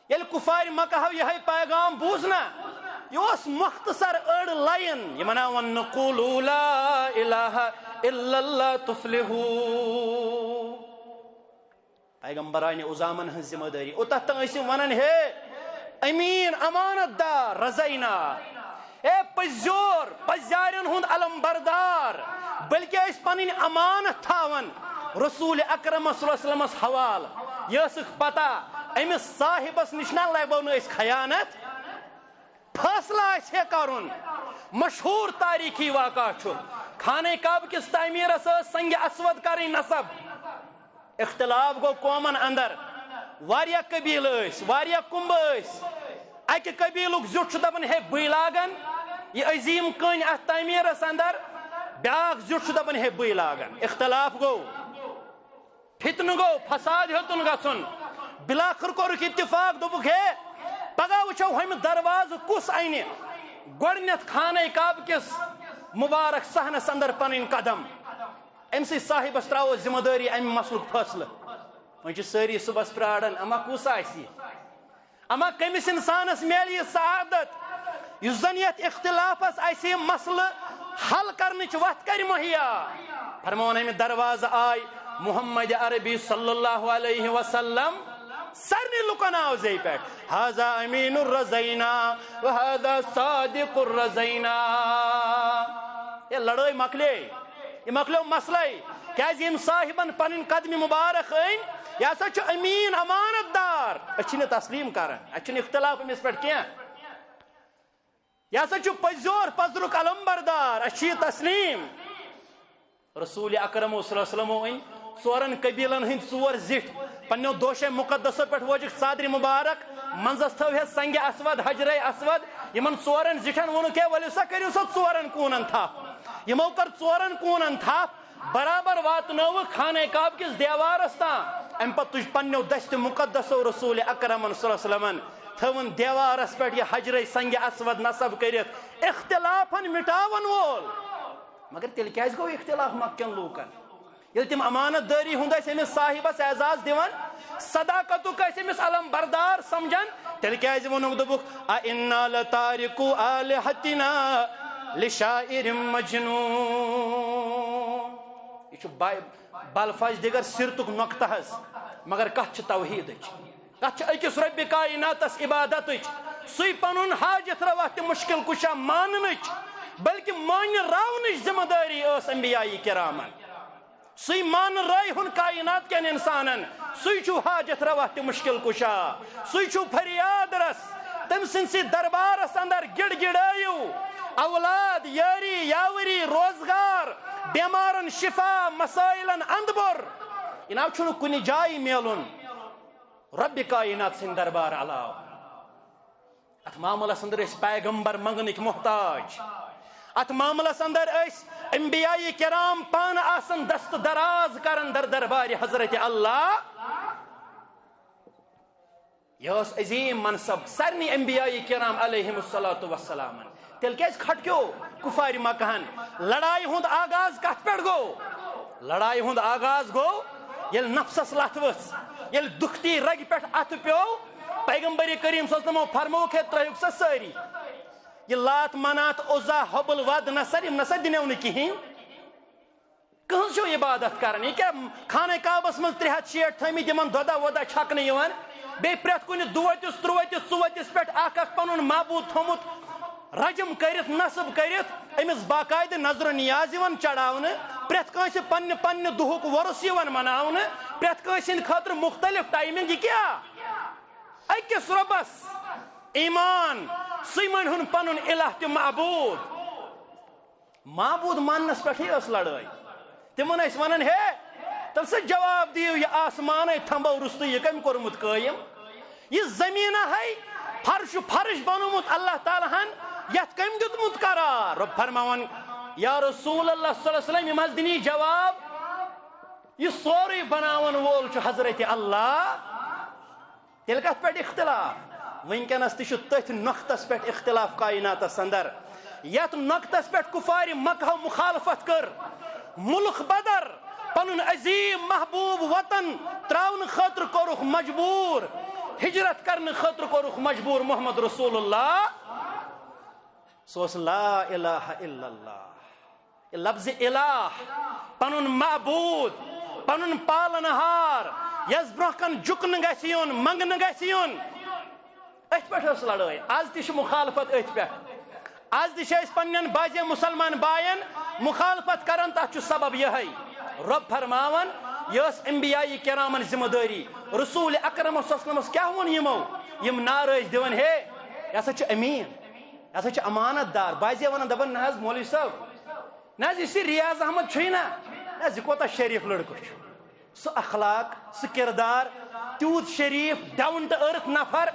ییٚلہِ کفارِ مکہ ہو یِہوٚے پیغام بوٗز نا، یہِ اوس مختصر أڑ لائن، یہِ وَنان وَن قولوا لا الہ الا اللہ تفلحوا۔ پیغمبرانِ عظامن ہٕنٛز ذمہ دٲری۔ اوٚتتھ تام ٲسۍ یِم وَنان، ہے امین، امانت دار، رضینا۔ اے پٔزیور، پٔزیارٮ۪ن ہُنٛد علم بردار، بلکہ ٲسۍ پنٕنۍ امانت تھاوان رسول اکرم صلی اللہ علیہ وسلمس حوالہٕ۔ یہِ ٲسٕکھ پتہ، أمِس صاحبس نِش نہ لبو نہٕ أسۍ خیانت۔ فٲصلہٕ آسہِ ہے کرُن، مشہوٗر تٲریٖخی واقعہ چھُ، خانہ کعبہٕ کِس تعمیٖرس ٲس سنگ اسود کرٕنۍ نصب۔ اختلاف گوٚو قومن اندر، واریاہ قبیلہٕ ٲسۍ، واریاہ کُنبہٕ ٲسۍ۔ اکہِ قبیلُک زیُٹھ چھُ دپان، ہے بٕے لاگن یہِ عظیٖم کٲنۍ اتھ تعمیٖرس اندر، بیاکھ زیُٹھ چھُ دپان، ہے بٕے لاگن۔ اختلاف گوٚو، فتنہٕ گوٚو، فساد ہیوٚتُن گژھُن۔ بلاخر کوٚرُکھ اتفاق، دوٚپُکھ، ہے پگاہ وٕچھو ہُمہِ دروازٕ کُس انہِ گۄڈٕنیتھ خانہ کعبہٕ کِس مبارک صحنس اندر پنٕنۍ قدم۔ أمۍ سٕے صاحبس ترٛاوو ذمہ دٲری امہِ مسلُک فٲصلہٕ۔ وۄنۍ چھِ سٲری صُبحس پراران، اما کُس آسہِ یہِ؟ اما کٔمِس انسانس میلہِ یہِ سعادت، یُس زن یتھ اختلافس اسہِ یہِ مسلہٕ حل کرنٕچ وتھ کرِ مہیا؟ فرماوان، امہِ دروازٕ آے محمد عربی صلی اللہ علیہ وسلم سارنٕے لُکن آو زے پٮ۪ٹھ، ھذا امین الرضینا و ھذا صادق الرضینا۔ ہے لڑٲے مۄکلے، یہِ مۄکلیو مسلے۔ کیازِ ییٚمۍ صاحبن پنٕنۍ قدمہِ مبارک أنۍ، یہِ ہسا چھُ امین، امانت دار۔ أسۍ چھِنہٕ تسلیٖم کران، اَسہِ چھُنہٕ اختلاف أمِس پٮ۪ٹھ کینٛہہ۔ یہِ ہسا چھُ پٔزیور پزرُک علم بردار، اَسہِ چھُ یہِ تسلیٖم۔ رسول اکرم صلی اللہ علیہ وسلمو أنۍ ژورن قبیلن ہٕنٛدۍ ژور زِٹھۍ، پننیو دوشے مقدسو پٮ۪ٹھ وٲجِکھ ژادرِ مبارک، منٛزس تھٲو ہیس سنگِ اسود، حجرے اسود۔ یِمن ژورن زِٹھٮ۪ن ووٚنُکھ، ہے ؤلِو سا، کٔرِو سا ژورن کوٗنن تھپھ۔ یِمو کٔر ژورن کوٗنن تھپھ، برابر واتنٲوٕکھ خانہ کعبہ کِس دیوارس تام۔ امہِ پتہٕ تُج پننیو دستِ مقدسو رسول اکرمن صلی اللہ علیہ وسلمن، تھٲوٕن دیوارس پٮ۪ٹھ یہِ حجرے سنگِ اسود نصب کٔرِتھ، اختلافن مٹاون وول۔ مگر تیٚلہِ کیازِ گوٚو اختلاف مکہ کٮ۪ن لوٗکن؟ ییٚلہِ تِم امانت دٲری ہُنٛد ٲسۍ أمِس صاحبس اعزاز دِوان، صداقتُک ٲسۍ أمِس علم بردار سمجھان، تیٚلہِ کیازِ ووٚنُکھ، دوٚپُکھ، "أئنا لتاركو آلهتنا لشاعر مجنون؟" یہِ چھُ با-، بالفاظ دِگر سیرتُک نۄقطہٕ حظ، مگر کتھ چھِ توحیدٕچ۔ کتھ چھِ أکِس رۄبِ کائناتس عبادتٕچ۔ سُے پنُن حاجت روا تہٕ مشکل کشا ماننٕچ، بلکہ مانہِ راونٕچ ذمہ دٲری ٲس انبیاء کرامن۔ سُے مانہٕ رٲے ہُن کائنات کٮ۪ن انسانن، سُے چھُ حاجت روا تہٕ مشکل کشا، سُے چھُ فریاد رس۔ تٔمۍ سٕنٛدسٕے دربارس اندر گڑ گڑٲیِو، اولاد، یٲری، یاوری، روزگار، بیمارن شفا، مسائلن اندبر۔ یہِ ناو چھُنہٕ کُنہِ جایہِ میلُن۔ رۄبِ کائنات سٕنٛدِ دربار علاوٕ۔ اتھ معاملس اندر ٲسۍ پیغمبر منگنٕکۍ محتاج۔ اتھ معاملس اندر ٲسۍ انبیاء کرام پانہٕ آسان دست دراز کران در دربارِ حضرت اللہ۔ یہِ اوس عظیم منصب سارنٕے انبیاء کرام علیہم الصلوۃ والسلامن۔ تیٚلہِ کیازِ کھٹکیو کفارِ مکہن؟ لڑایہِ ہُنٛد آغاز کتھ پٮ۪ٹھ گوٚو؟ لڑایہِ ہُنٛد آغاز گوٚو ییٚلہِ نفسس لتھ ؤژھ، ییٚلہِ دُکھتی رگہِ پٮ۪ٹھ اتھٕ پیوٚو۔ پیغمبر کریم صلی اللہ علیہ وسلمو فرمووُکھ، ہے، ترٲیِو سا سٲری۔ یہِ لات، منات، عزا، حبل، ود، نصر، یِم نسا دِنو نہٕ کِہیٖنۍ۔ کٕہٕنٛز چھِو عبادت کران؟ یہِ کیٛاہ خانہ کعبس منٛز ترٛےٚ ہتھ شیٹھ تھٲمٕتۍ، یِمن دۄدا وۄدا چھکنہٕ یِوان، بیٚیہِ پرٛٮ۪تھ کُنہِ دُوٲتِس، ترٛوٲتِس، ژُوٲتِس پٮ۪ٹھ اکھ اکھ پنُن معبوٗد تھوٚمُت رجم کٔرِتھ، نصب کٔرِتھ، أمِس باقاعدٕ نذر و نیاز یِوان چڑاونہٕ، پرٛٮ۪تھ کٲنٛسہِ پننہِ پننہِ دُہُک وۄرُس یِوان مناونہٕ، پرٛٮ۪تھ کٲنٛسہِ ہٕنٛدِ خٲطرٕ مختلف ٹایمنگ۔ یہِ کیٛاہ؟ أکِس رۄبس ایمان، سُے مٲنۍ ہُن پنُن الہ تہٕ معبوٗد۔ معبوٗد ماننس پٮ۪ٹھٕے ٲس لڑٲے۔ تِمن ٲسۍ ونان، ہے، تیٚلہِ سا جواب دِیِو، یہِ آسمانے تھمبو روٚستُے، یہِ کٔمۍ کوٚرمُت قٲیِم؟ یہِ زٔمیٖنہ ہے فرش فرش بنومُت اللہ تعالیٰ ہن، یتھ کٔمۍ دیُتمُت قرار؟ رۄب فرماوان، یا رسول اللہ صلی اللہ علیہ وسلم، یِم حظ دِنی جواب، یہِ سورُے بناون وول چھُ حضرت اللہ۔ تیٚلہِ کتھ پٮ۪ٹھ اختلاف؟ وٕنکیٚنس تہِ چھُ تٔتھۍ نۄقطس پٮ۪ٹھ اختلاف کائناتس اندر، یتھ نۄقطس پٮ۪ٹھ کفارِ مکہ مخالفت کٔر، ملک بدر، پنُن عظیم محبوب وطن تراونہٕ خٲطرٕ کوٚرُکھ مجبوٗر، ہجرت کرنہٕ خٲطرٕ کوٚرُکھ مجبوٗر محمد رسول اللہ۔ سُہ اوس لا الہ الا اللہ۔ یہِ لفظِ الہ، پنُن معبوٗد، پنُن پالن ہار، یس برونٛہہ کن جُکنہٕ گژھِ یُن، منگنہٕ گژھِ یُن۔ أتھۍ پٮ۪ٹھ ٲس لڑٲے۔ از تہِ چھِ مخالفت أتھۍ پٮ۪ٹھ۔ از تہِ چھِ أسۍ پننٮ۪ن بعضے مسلمان باین مخالفت کران، تتھ چھُ سبب یِہوٚے۔ رۄب فرماوان، یہِ ٲس انبیاء کرامن ذمہ دٲری۔ رسول اکرم صلی اللہ علیہ وسلمس کیٛاہ ووٚن یِمو؟ یِم نعرٕ ٲسۍ دِوان، ہے، یہِ ہسا چھُ امیٖن، یہِ ہسا چھُ امانت دار۔ بعضے ونان، دپان، نہ حظ مولوی صٲب، نہ حظ، یُس یہِ ریاض احمد چھُے نا، نہ حظ، یہِ کوتاہ شریٖف لڑکہٕ چھُ۔ سُہ اخلاق، سُہ کردار، تیوٗت شریٖف، down to earth نفر،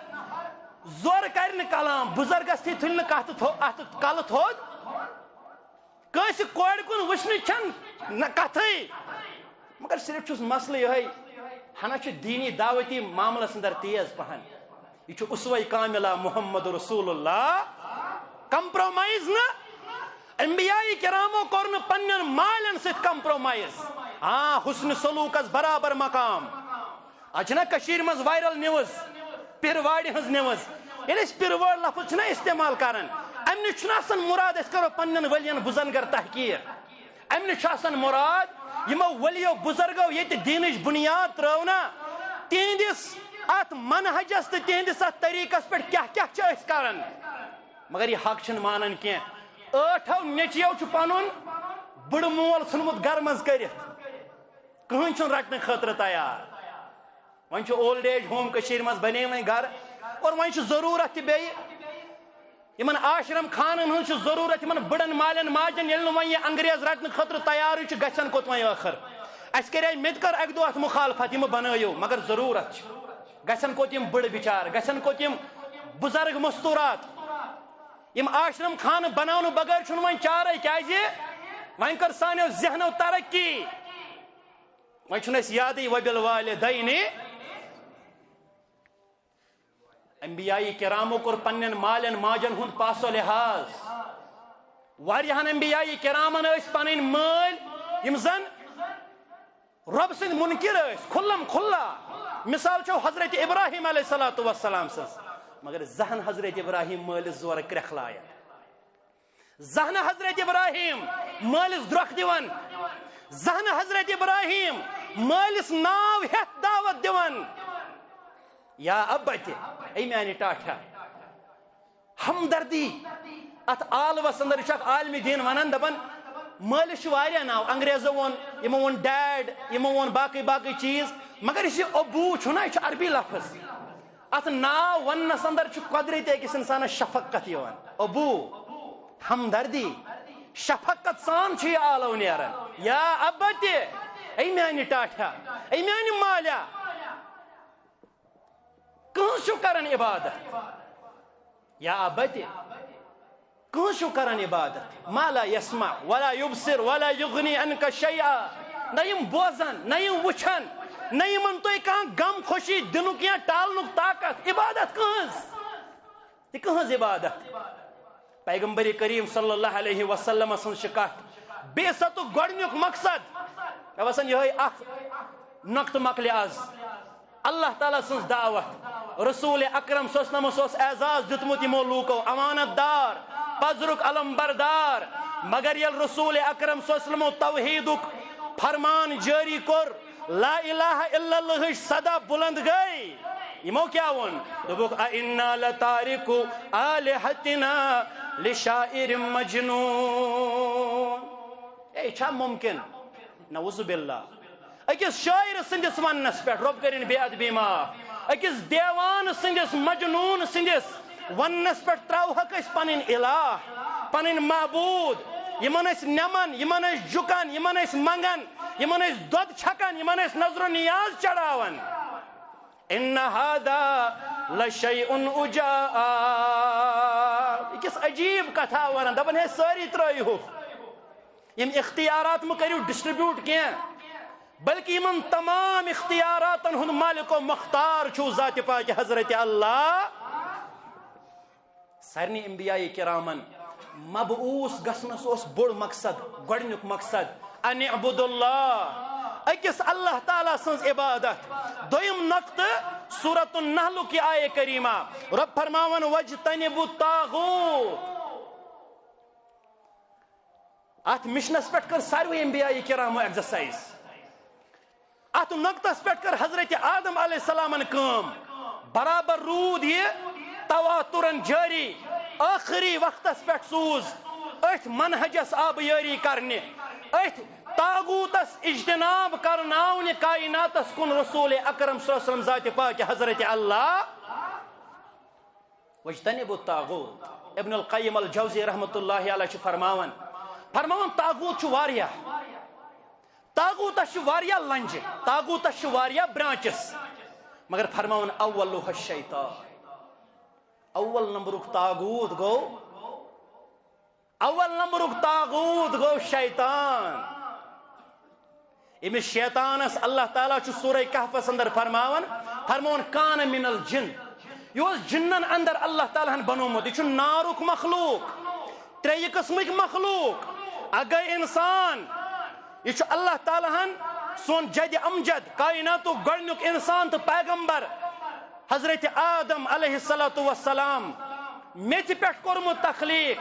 زورٕ کرِ نہٕ کلام، بُزرگس تھی تُلہِ نہٕ کتھٕ تھو-، اتھٕ کلہٕ تھوٚد، کٲنٛسہِ کورِ کُن وٕچھنٕچ چھنہٕ نہ کتھٕے۔ مگر صرف چھُس مسلہٕ یِہوٚے، ہنا چھُ دینی دعوتی معاملس اندر تیز پہن۔ یہِ چھُ اسوہ کاملہ محمد رسول اللہ۔ Compromise نہٕ۔ انبیاء کرامو کوٚر نہٕ پننٮ۪ن مالٮ۪ن سۭتۍ compromise۔ آ، حسن سلوکس برابر مقام۔ از چھنا کٔشیٖرِ منٛز viral news، پِرواڑِ ہٕنٛز news۔ ییٚلہِ أسۍ پِروٲڑ لفظ چھِنہ استعمال کران، امہِ نِش چھُنہٕ آسان مُراد أسۍ کرو پننٮ۪ن ؤلین بُزرگن تحقیٖر۔ امہِ نِش چھُ آسان مُراد، یِمو ؤلِیو بُزرگو ییٚتہِ دیٖنٕچ بُنیاد ترٲو نا، تِہنٛدِس اتھ منہجس تہٕ تِہنٛدِس اتھ طریٖقس پٮ۪ٹھ کیٛاہ کیٛاہ چھِ أسۍ کران، مگر یہِ حق چھِنہٕ مانان کینٛہہ۔ ٲٹھو نیٚچویو چھُ پنُن بٕڑٕ مول ژھُنمُت گرٕ منٛز کٔرِتھ، کٕہٕنۍ چھُنہٕ رٹنہٕ خٲطرٕ تیار۔ وۄنۍ چھُ old age home کٔشیٖرِ منٛز بنے وۄنۍ گرٕ، اور وۄنۍ چھُ ضروٗرت تہِ بیٚیہِ یِمن آشرم خانن ہٕنٛز چھِ ضروٗرت، یِمن بٕڑن مالٮ۪ن ماجن، ییٚلہِ نہٕ وۄنۍ یہِ انگریز رٹنہٕ خٲطرٕ تیارٕے چھُ، گژھن کوٚت وۄنۍ ٲخٕر؟ اسہِ کرے، مےٚ تہِ کٔر اکہِ دۄہ اتھ مخالفت، یِم بنٲیِو، مگر ضروٗرت چھِ۔ گژھن کوٚت یِم بٕڑٕ بِچار، گژھن کوٚت یِم بُزرگ مستوٗرات؟ یِم آشرم خانہٕ بناونہٕ بغٲر چھُنہٕ وۄنۍ چارے، کیازِ وۄنۍ کٔر سانیو ذہنو ترقی، وۄنۍ چھُنہٕ اَسہِ یادٕے وبِل والدینِ۔ انبیاء کرامو کوٚر پننٮ۪ن مالٮ۪ن ماجن ہُنٛد پاس و لحاظ۔ واریاہن انبیاء کرامن ٲسۍ پنٕنۍ مٲلۍ، یِم زن رۄب سٕنٛدۍ منکر ٲسۍ، کھُلم کھُلا۔ مثال چھو حضرت ابراہیم علیہ الصلوۃ والسلام سٕنٛز، مگر زہن حضرت ابراہیم مٲلِس زورٕ کرٛٮ۪کھ لایان۔ زہنہٕ حضرت ابراہیم مٲلِس درۄکھ دِوان، زہنہٕ حضرت ابراہیم مٲلِس ناو ہٮ۪تھ دعوت دِوان، یا ابتِ، اے میانہِ ٹاٹھا۔ ہمدردی۔ اتھ عالمس اندر چھُ اکھ عالمِ دین ونان، دپان، مٲلِس چھُ واریاہ ناو، انگریزو ووٚن، یِمو ووٚن ڈیڈ، یِمو ووٚن باقٕے باقٕے چیٖز، مگر یُس یہِ ابو چھُنہ، یہِ چھُ عربی لفظ۔ اتھ ناو وننس اندر چھُ قۄدرتی أکِس انسانس شفقت یِوان۔ ابو، ہمدردی، شفقت سان چھُ یہِ آلو نیران۔ یا ابتِ، اے میانہِ ٹاٹھا، اے میانہِ مالیا، کٕہٕنٛز چھُ کران عبادت؟ یا ابتِ، کٕہٕنٛز چھُ کران عبادت؟ ما لا یسمع ولا یبصر ولا یغنی عنک شیئا۔ نہ یِم بوزان، نہ یِم وٕچھان، نہ یِمن تُہۍ کانٛہہ غم خوشی دِنُک یا ٹالنُک طاقت۔ عبادت کٕہٕنٛز؟ یہِ کٕہٕنٛز عبادت؟ پیغمبر کریم صلی اللہ علیہ وسلم سٕنٛز چھِ کتھ۔ بعثتُک گۄڈٕنیُک مقصد، مےٚ باسان یِہوٚے اکھ نۄقطہٕ مۄکلہِ از۔ اللہ تعالیٰ سٕنٛز دعوت۔ رسول اکرم صلی اللہ علیہ وسلمس اوس اعزاز دیُتمُت یِمو لوٗکو، امانت دار، پزرُک علم بردار۔ مگر ییٚلہِ رسول اکرم صلی اللہ علیہ وسلمو توحیدُک فرمان جٲری کوٚر، لا الہ الا اللہٕچ صدا بلند گٔے، یِمو کیٛاہ ووٚن؟ دوٚپُکھ، "أئنا لتارکو آلہتنا لشاعر مجنون۔" اے، چھا ممکن؟ نعوذ باللہ۔ أکِس شٲعر سٕنٛدِس وننس پٮ۪ٹھ، رۄب کٔرِن بے ادبی معاف، أکِس دیوان سٕنٛدِس، مجنون سٕنٛدِس وننس پٮ۪ٹھ تراوہکھ أسۍ پنٕنۍ الہ، پنٕنۍ معبود، یِمن أسۍ نمن، یِمن أسۍ جُکن، یِمن أسۍ منگن، یِمن أسۍ دۄد چھکن، یِمن أسۍ نذر و نیاز چڑھاوان۔ ان هذا لشیء عجاب۔ أکِس عجیب کتھا ونان، دپان، ہے، سٲری ترٲیہُکھ۔ یِم اختیارات مہٕ کٔرِو distribute کینٛہہ، بلکہ یِمن تمام اختیاراتن ہُنٛد مالک و مختار چھُ ذات پاک حضرت اللہ۔ سارنٕے انبیاء کرامن مبعوث گژھنس اوس بوٚڑ مقصد، گۄڈٕنیُک مقصد، ان اعبدوا اللہ۔ أکِس اللہ تعالیٰ سٕنٛز عبادت۔ دوٚیِم نقطہٕ، سورۃ النحلُک یہِ آیہ کریمہ، رۄب فرماوان، واجتنبوا الطاغوت۔ اتھ مشنس پٮ۪ٹھ کٔر ساروٕے انبیاء کرامو exercise۔ اتھ نقطس پٮ۪ٹھ کٔر حضرت آدم علیہ السلامن کٲم۔ برابر روٗد یہِ تواترن جٲری۔ ٲخری وقتس پٮ۪ٹھ سوٗز أتھۍ منہجس آبیٲری کرنہِ، أتھۍ طاغوتس اجتناب کرناونہِ کائناتس کُن رسول اکرم صلی اللہ علیہ وسلم، ذات پاک حضرت اللہ۔ واجتنبوا الطاغوت۔ ابن القیم الجوزی رحمۃ اللہ علیہ چھُ فرماوان، فرماوان، طاغوت چھُ واریاہ، طاغوتس چھِ واریاہ لنجہِ، طاغوتس چھِ واریاہ branches، مگر فرماوان، اولها الشیطان۔ اول نمبرُک طاغوت گوٚو، اول نمبرُک طاغوت گوٚو شیطان۔ أمِس شیطانس اللہ تعالیٰ چھُ سورہ کہفس اندر فرماوان، فرماوان، کان من الجن۔ یہِ اوس جنن اندر اللہ تعالیٰ ہن بنوومُت۔ یہِ چھُ نارُک مخلوق، ترٛیٚیہِ قٕسمٕکۍ مخلوق۔ اکھ گٔے انسان، یہِ چھُ اللہ تعالیٰ ہن سون جد امجد، کائناتُک گۄڈٕنیُک انسان تہٕ پیغمبر۔ حضرت آدم علیہ الصلوۃ والسلام میٚژِ پٮ۪ٹھ کوٚرمُت تخلیق،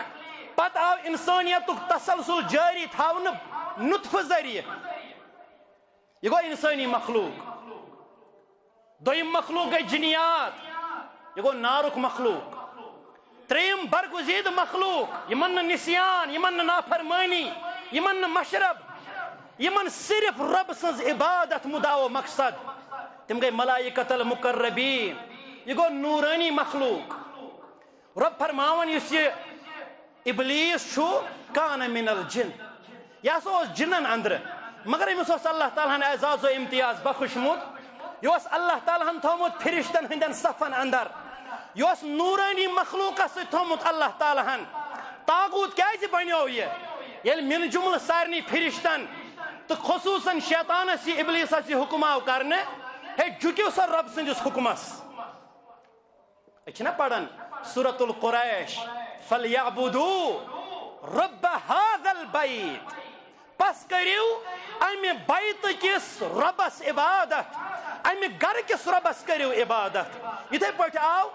پتہٕ آو انسانیتُک تسلسل جٲری تھاونہٕ نطفہٕ ذٔریعہٕ۔ یہِ گوٚو انسٲنی مخلوق۔ دوٚیِم مخلوق گٔے جنیات، یہِ گوٚو نارُک مخلوق۔ ترٛیٚیِم برگزیدٕ مخلوق، یِمن نہٕ نسیان، یِمن نہٕ نافرمٲنی، یِمن نہٕ مشرب، یِمن صرف رۄب سٕنٛز عبادت مُدا و مقصد۔ تِم گٔے ملائکۃ المقربین۔ یہِ گوٚو نورانی مخلوق۔ رۄب فرماوان، یُس یہِ ابلیس چھُ، کان من الجن، یہِ ہسا اوس جنن اندرٕ۔ مگر أمِس اوس اللہ تعالیٰ ہن اعزاز و امتیاز بخشمُت۔ یہِ اوس اللہ تعالیٰ ہن تھوٚومُت فرشتن ہٕنٛدٮ۪ن صفن اندر۔ یہِ اوس نورانی مخلوقس سۭتۍ تھوٚومُت اللہ تعالیٰ ہن۔ طاغوت کیازِ بنیو یہِ؟ ییٚلہِ من جملہٕ سارنٕے فرشتن تہٕ خصوصاً شیطانس یہِ ابلیسس یہِ حکم آو کرنہٕ، ہے، جُکِو سا رب سٕنٛدِس حکمس۔ أسۍ چھِنا پران سورة القریش، فَلْيَعْبُدُوا رَبَّ هَذَا الْبَيْتِ۔ پس کٔرِو امہِ بیتہٕ کِس رۄبس عبادت، امہِ گرٕ کِس رۄبس کٔرِو عبادت۔ یِتھے پٲٹھۍ آو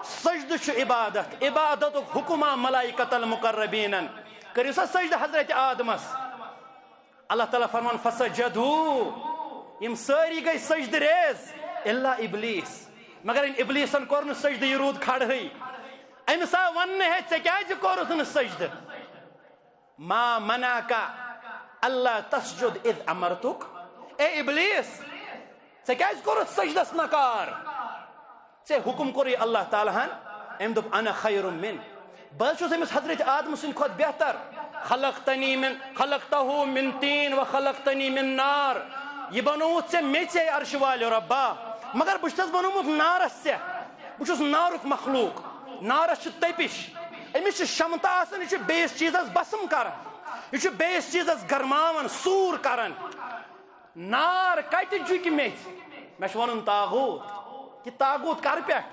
سجدٕ چھُ عبادت، عبادتُک حکم آو ملائکۃ المقربینن، کٔرِو سا سجدٕ حضرت آدمس۔ اللہ تعالیٰ فرمان، فسجدوا، یِم سٲری گٔے سجدٕ ریز، الا ابلیس، مگر أمۍ ابلیسن کوٚر نہٕ سجدٕ، یہِ روٗد کھڑہٕے۔ أمِس آو وننہٕ، ہے، ژےٚ کیازِ کوٚرُتھ نہٕ سجدٕ؟ ما منعک الا تسجد اذ امرتک، اے ابلیس، ژےٚ کیازِ کوٚرُتھ سجدس نکار؟ ژےٚ حکم کوٚرُے اللہ تعالیٰ ہن۔ أمۍ دوٚپ، انا خیر منہ، بہٕ حظ چھُس أمِس حضرت آدم سٕنٛدِ کھۄتہٕ بہتر۔ خلقتنی من، خلقتہ من طین و خلقتنی من نار، یہِ بنووُتھ ژےٚ مےٚ ژےٚ عرشہِ والہِ رۄبا، مگر بہٕ چھُس بنوومُت نارس ژےٚ۔ بہٕ چھُس نارُک مخلوق، نارس چھِ تٔپِش، أمِس چھِ شمتہٕ آسان، یہِ چھُ بیٚیِس چیٖزس بسم کران، یہِ چھُ بیٚیِس چیٖزس گرماوان، سوٗر کران۔ نار کتہِ جُکہِ میٚژِ؟ مےٚ چھُ ونُن طاغوت۔ یہِ طاغوت کر پٮ۪ٹھ؟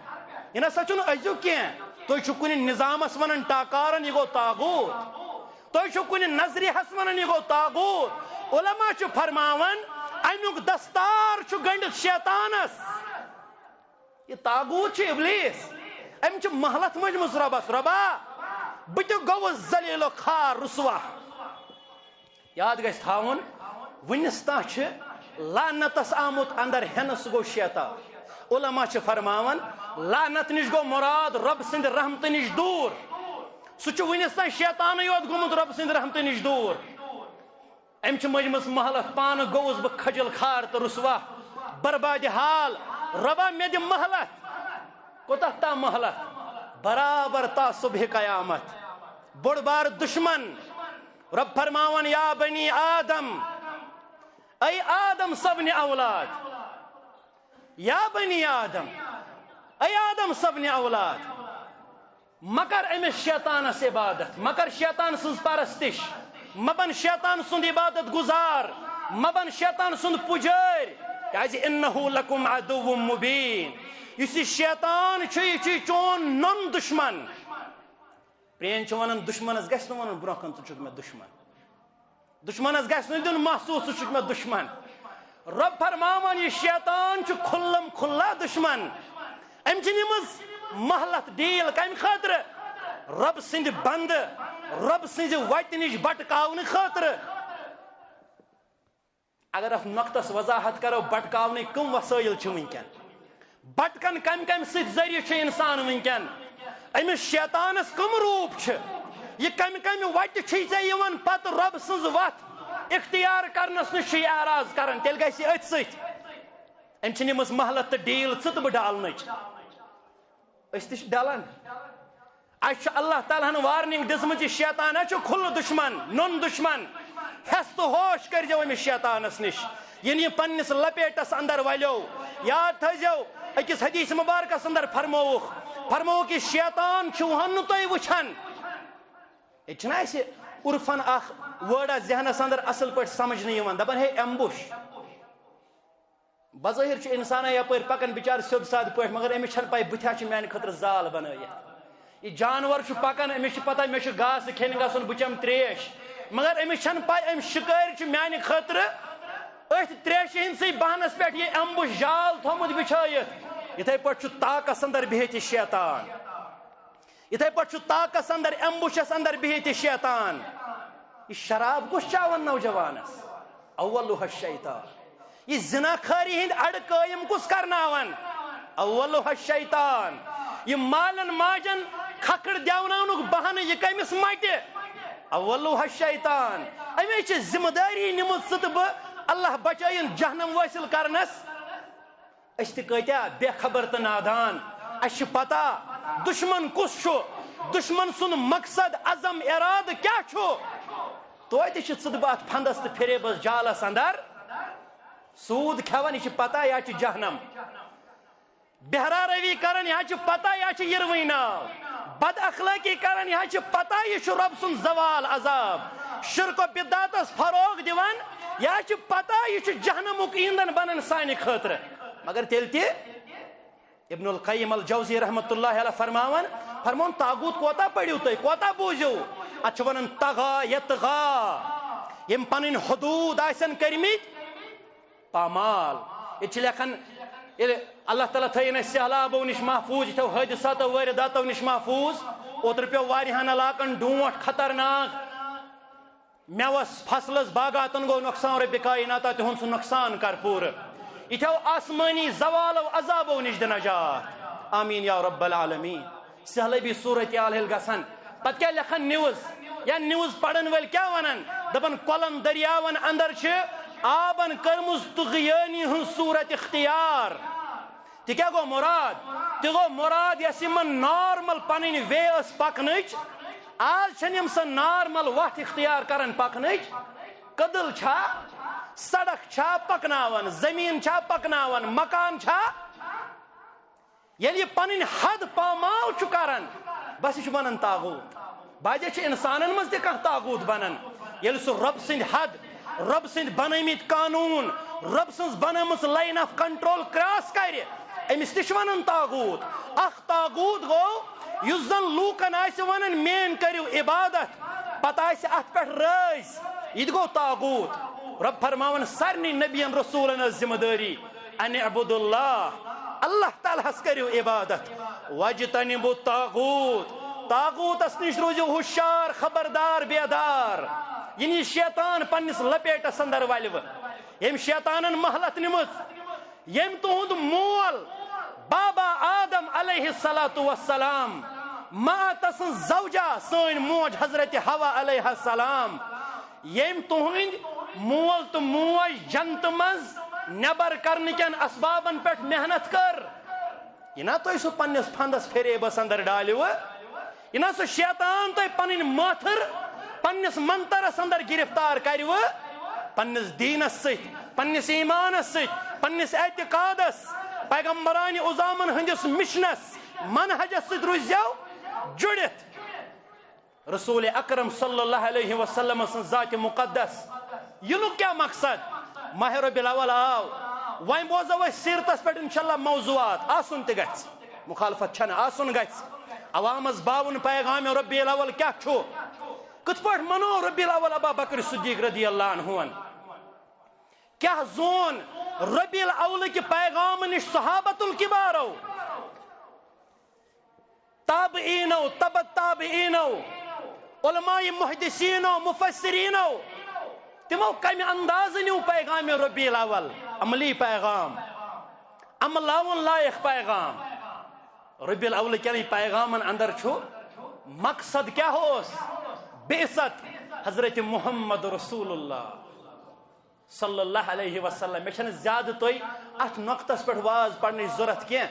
یہِ نسا چھُنہٕ أزیُک کینٛہہ۔ تُہۍ چھِو کُنہِ نظامس ونان ٹاکارن، یہِ گوٚو طاغوت۔ تُہۍ چھِو کُنہِ نظریہس ونان، یہِ گوٚو طاغوت۔ علماء چھِ فرماوان، امیُک دستار چھُ گٔنڈِتھ شیطانس۔ یہِ طاغوت چھُ ابلیس۔ أمۍ چھِ مہلت مٔنجمٕژ رۄبس، رۄبا، بہٕ تہِ گوٚوُس ذلیل و خوار، رسوا۔ یاد گژھِ تھاوُن، وُنِس تام چھِ لعنتس آمُت اندر ہٮ۪نہٕ، سُہ گوٚو شیطان۔ علماء چھِ فرماوان، لعنت نِش گوٚو مراد رۄب سٕنٛدِ رحمتہٕ نِش دوٗر۔ سُہ چھُ وُنِس تام شیطانٕے یوت گوٚمُت رۄب سٕنٛدِ رحمتہٕ نِش دوٗر۔ أمۍ چھِ مٔنجمٕژ مہلت، پانہٕ گوٚوُس بہٕ خجل خوار تہٕ رسوا، بربادِ حال۔ رۄبا، مےٚ دِ مہلت۔ کوتاہ تا مہلت؟ برابر تا صبح قیامت۔ بوٚڑ بار دشمن۔ رۄب فرماوان، یا بنی آدم، اے آدم سٕنٛدۍ اولاد، یا بنی آدم، اے آدم سٕنٛدۍ اولاد، مہ کر أمِس شیطانس عبادت، مہ کر شیطان سٕنٛز پرستش، مہ بن شیطان سُنٛد عبادت گزار، مہ بن شیطان سُنٛد پجٲرۍ، کیازِ انہ لکم عدو مبین۔ یُس یہِ شیطان چھُ، یہِ چھُ چون نوٚن دشمن۔ پرٛٲنۍ چھِ ونان، دشمنس گژھِ نہٕ ونُن برونٛہہ کن، ژٕ چھُکھ مےٚ دشمن۔ دشمنس گژھِ نہٕ دیُن محسوس، ژٕ چھُکھ مےٚ دشمن۔ رۄب فرماوان، یہِ شیطان چھُ کھُلم کھُلا دشمن۔ أمۍ چھِ نِمٕژ مہلت ڈیل کمہِ خٲطرٕ؟ رۄب سٕنٛدِ بندٕ، رۄب سٕنٛزِ وتہِ نِش بٹکاونہٕ خٲطرٕ۔ اگر اتھ نۄقطس وضاحت کرو، بٹکاونٕکۍ کم وسٲیل چھِ وٕنکٮ۪ن؟ بٹکن کمہِ کمہِ سۭتۍ ذٔریعہٕ چھُ انسان وٕنکٮ۪ن؟ أمِس شیطانس کم روٗپ چھِ؟ یہِ کمہِ کمہِ وتہِ چھُے ژےٚ یِوان پتہٕ رۄب سٕنٛز وتھ اختیار کرنس نِش چھُے اعراض کران؟ تیٚلہِ گژھِ یہِ أتھۍ سۭتۍ۔ أمۍ چھِ نِمٕژ مہلت تہٕ ڈیل ژٕ تہٕ بہٕ ڈالنٕچ۔ أسۍ تہِ چھِ ڈلان۔ اَسہِ چھُ اللہ تعالیٰ ہن وارننگ دِژمٕژ، یہِ شیطان ہا چھُ کھُلہٕ دُشمن، نوٚن دُشمن۔ ہٮ۪س تہٕ ہوش کٔرۍزیو أمِس شیطانس نِش، ییٚلہِ یہِ پننِس لپیٹس اندر ولیو۔ یاد تھٲیزیو، أکِس حدیث مبارکس اندر فرمووُکھ، فرمووُکھ، یہِ شیطان چھُوہن نہٕ تُہۍ وٕچھان۔ ییٚتہِ چھُنہ اَسہِ عرفن اکھ word ذہنس اندر اصل پٲٹھۍ سمجھنہٕ یِوان، دپان، ہے، ambush۔ بظٲہِر چھُ اِنسانا یپٲرۍ پکان بِچارٕ سیوٚد سادٕ پٲٹھۍ، مگر أمِس چھَنہٕ پَے بٕتھِ ہا چھُ میٛانہِ خٲطرٕ زال بنٲیِتھ۔ یہِ جانور چھُ پکان، أمِس چھِ پَتہ مےٚ چھُ گاسہٕ کھیٚنہِ گژھُن، بہٕ چٮ۪مہٕ ترٛیش، مگر أمِس چھَنہٕ پَے أمۍ شِکٲرۍ چھُ میٛانہِ خٲطرٕ أتھۍ ترٛیشہِ ہِنٛدسٕے بہانَس پٮ۪ٹھ یہِ ambush جال تھوٚمُت بِچھٲیِتھ۔ یِتھَے پٲٹھۍ چھُ طاقس اندر بِہِتھ یہِ شیطان۔ یِتھَے پٲٹھۍ چھُ طاقس اندر، ambushس اندر بِہِتھ یہِ شیطان۔ یہِ شراب کُس چاوان نوجوانس؟ اولُہا الشیطان۔ یہِ زنا خٲری ہٕنٛدۍ اَڈٕ قٲیِم کُس کرناوان؟ اولُہا الشیطان۔ یہِ مالٮ۪ن ماجٮ۪ن کھکھٕر دٮ۪وناونُک بہانہٕ، یہِ کٔمِس مَٹہِ؟ اولُہا الشیطان۔ أمِس چھِ ذمہٕ دٲری نِمٕژ ژٕ تہٕ بہٕ اللہ بچٲیِن جہنم وٲصِل کرنس۔ أسۍ تہِ کۭتیاہ بے خبر تہٕ نادان۔ اَسہِ چھِ پتہ دُشمن کُس چھُ، دُشمن سُنٛد مقصد، عزم، ارادٕ کیٛاہ چھُ۔ توتہِ چھِ ژٕ تہٕ بہٕ اتھ پھندس تہٕ فریبس جالس اندر۔ سود کھٮ۪وان، یہِ چھِ پتہ یا چھِ جہنم۔ بہرا روی کران، یا چھِ پتہ یا چھِ یِروٕنۍ ناو۔ بد اخلٲقی کران، یا چھِ پتہ یہِ چھُ رۄب سُنٛد زوال عذاب۔ شرک و بدعتس فروغ دِوان، یا چھِ پتہ یہِ چھُ جہنمُک ایندھن بنان سانہِ خٲطرٕ۔ مگر تیٚلہِ تہِ ابن القیم الجوزی رحمۃ اللہ علیہ فرماوان، فرمون، طاغوت کوتاہ پٔرِو تُہۍ، کوتاہ بوٗزِو؟ اتھ چھِ ونان طغا یطغا۔ یِم پنٕنۍ حدود آسن کٔرمٕتۍ پامال۔ ییٚتہِ چھِ لیکھان، ییٚلہِ اللہ تعالیٰ تھٲیِن اَسہِ سہلابو نِش محفوٗظ، یِتھیو حٲدثاتو وٲرِداتو نِش محفوٗظ۔ اوترٕ پیوٚو واریاہن علاقن ڈونٛٹھ خطرناک۔ مٮ۪وس، فصلس، باغاتن گوٚو نۄقصان، رۄبِ کایناتہ تِہُنٛد سُہ نۄقصان کر پوٗرٕ۔ یِتھیو آسمٲنی زوالو عذابو نِش دِ نجات۔ آمین یا رب العالمین۔ سہلٲبی صورت حال ییٚلہِ گژھن، پتہٕ کیٛاہ لیکھن نیوز؟ یا نیوز پرن وٲلۍ کیٛاہ ونن؟ دپن، کۄلن دٔریاون اندر چھِ آبن کٔرمٕژ طغیٲنی ہٕنٛز صورت اختیار۔ تہِ کیٛاہ گوٚو مراد؟ تہِ گوٚو مراد، یۄس یِمن نارمل پنٕنۍ وے ٲس پکنٕچ، آز چھنہٕ یِم سۄ نارمل وتھ اختیار کران پکنٕچ۔ کدل چھا، سڑک چھا پکناوان، زمین چھا پکناوان، مکان چھا؟ ییٚلہِ یہِ پنٕنۍ حد پامال چھُ کران، بس یہِ چھُ بنان طاغوت۔ بعضے چھِ انسانن منٛز تہِ کانٛہہ طاغوت بنان۔ ییٚلہِ سُہ رۄب سٕنٛدِ حد، رۄب سٕنٛدۍ بنٲومٕتۍ قانوٗن، رۄب سٕنٛز بنٲومٕژ line of control cross کرِ، أمِس تہِ چھِ ونان طاغوت۔ اکھ طاغوت گوٚو یُس زن لوٗکن آسہِ ونان، "میٲنۍ کٔرِو عبادت"، پتہٕ آسہِ اتھ پٮ۪ٹھ رٲضۍ، یہِ تہِ گوٚو طاغوت۔ رۄب فرماوان، سارنٕے نبین رسولن ٲس ذمہٕ دٲری، ان اعبدوا اللہ، اللہ تعالیٰ ہس کٔرِو عبادت، واجتنبوا الطاغوت، طاغوتس نِش روٗزِو ہُشار، خبردار، بیدار۔ یعنی شیطان پننِس لپیٹس اندر ولوٕ، ییٚمۍ شیطانن مہلت نِمٕژ، ییٚمۍ تُہُنٛد مول بابا آدم علیہ الصلوۃ والسلام، ماں تسٕنٛز زوجہ، سٲنۍ موج حضرت حوا علیہ السلام، ییٚمۍ تُہٕنٛدۍ مول تہٕ موج جنتہٕ منٛز نٮ۪بر کرنہٕ کٮ۪ن اسبابن پٮ۪ٹھ محنت کٔر، یہِ نا تُہۍ سُہ پننِس پھندس فریبس اندر ڈالیوٕ، یہِ نا سُہ شیطان تُہۍ پنٕنۍ مٲتھٕر پننِس منترس اندر گرفتار کریوٕ، پننِس دیٖنس سۭتۍ، پننِس ایمانس سۭتۍ، پننِس اعتقادس، پیغمبرانہِ عظامن ہٕنٛدِس مشنس، منہجس سۭتۍ روٗززیو جُڑِتھ۔ رسول اکرم صلی اللہ علیہ وسلم سٕنٛز ذات مقدس یِنُک کیٛاہ مقصد؟ ماہ ربیع الاول آو، وۄنۍ بوزو أسۍ سیرتس پٮ۪ٹھ انشاءاللہ موضوعات، آسُن تہِ گژھِ، مخالفت چھنہٕ، آسُن گژھِ۔ عوامس باوُن پیغام ربیع الاول کیٛاہ چھُ، کِتھ پٲٹھۍ منوو ربیع الاول ابا بکر صدیق رضی اللہ عنہ، کیٛاہ زون ربیع الاولٕکہِ پیغام نِش صحابت الکبارو؟ تابعینو، تبع تابعینو، علماء محدثینو، مفسرینو، تِمو کمہِ اندازٕ نیوٗ پیغام ربیع الاول؟ عملی پیغام، عملاون لایق پیغام۔ ربیع الاول کٮ۪ن پیغامن اندر چھُ مقصد کیٛاہ اوس؟ بعثت حضرت محمد رسول اللہ صلی اللہ علیہ وسلم۔ مےٚ چھَنہٕ زیادٕ تۄہہِ اَتھ نۄقطَس پٮ۪ٹھ واز پَرنٕچ ضوٚرَتھ کینٛہہ۔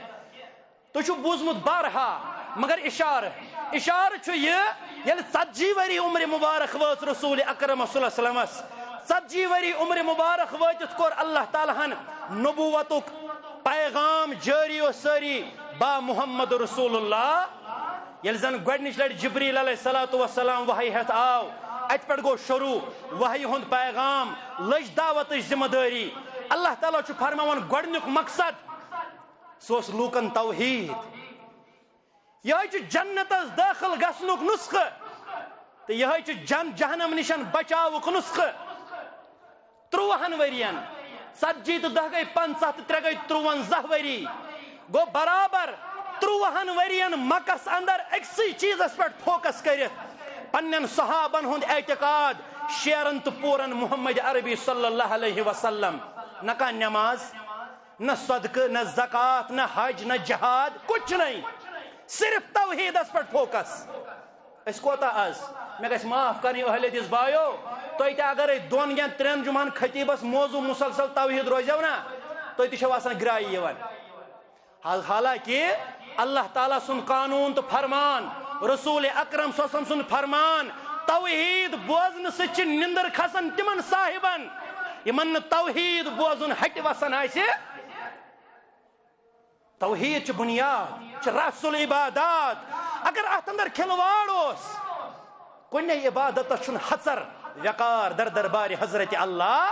تُہۍ چھُو بوٗزمُت بارہا، مگر اِشارٕ، اِشارٕ چھُ یہِ، ییٚلہِ ژتجی ؤری عمرِ مُبارک وٲژ رسول اکرم صلی اللہ علیہ وسلمس، ژتجی ؤری عمرِ مُبارک وٲتِتھ کوٚر اللہ تعالیٰ ہن نبوتُک پیغام جٲری و سٲری با محمد رسول اللہ۔ ییٚلہِ زن گۄڈنِچ لٹہِ جبریل علیہ الصلوۃ والسلام وحی ہٮ۪تھ آو، اتہِ پٮ۪ٹھ گوٚو شروع وحی ہُنٛد پیغام، لٔج دعوتٕچ ذمہٕ دٲری۔ اللہ تعالیٰ چھُ فرماوان، گۄڈنیُک مقصد، سُہ اوس لوٗکن توحید۔ یِہوٚے چھُ جنتس دٲخل گژھنُک نسخہٕ، تہٕ یِہوٚے چھُ جن-، جہنم نِشن بچاوُک نسخہٕ۔ ترٛوہن ؤرین، ژتجی تہٕ دَہ گٔے پنٛژاہ تہٕ ترٛےٚ گٔے ترٛوَنزاہ ؤری۔ گوٚو برابر ترٛوہن ؤرین مکس اندر أکسٕے چیٖزس پٮ۪ٹھ فوکس کٔرِتھ پننٮ۪ن صحابن ہُنٛد اعتقاد شیرن تہٕ پوٗرن محمد عربی صلی اللہ علیہ وسلم۔ نہ کانٛہہ نماز، نہ صدقہٕ، نہ زکوٰۃ، نہ حج، نہ جہاد، کچھ نہیں، صرف توحیدس پٮ۪ٹھ فوکس۔ أسۍ کوتاہ از؟ مےٚ گژھِ معاف کرٕنۍ اہل حدیث بایو، تۄہہِ تہِ اگرے دۄن یا ترٛٮ۪ن جمعن خطیبس موضوع مسلسل توحید روزیو نا، تُہۍ تہِ چھِو آسان گرٛایہِ یِوان۔ حال-، حالانکہ اللہ تعالیٰ سُنٛد قانوٗن تہٕ فرمان، رسول اکرم صلی اللہ علیہ وسلم سُنٛد فرمان، توحید بوزنہٕ سۭتۍ چھِ نِندٕر کھسان تِمن صاحبن، یِمن نہٕ توحید بوزُن ہٹہِ وسان آسہِ۔ توحید چھُ بنیاد، چھُ رأس العبادات۔ اگر اتھ اندر کھلواڑ اوس، کُنے عبادتس چھُنہٕ ہژر وقار در دربارِ حضرت اللہ۔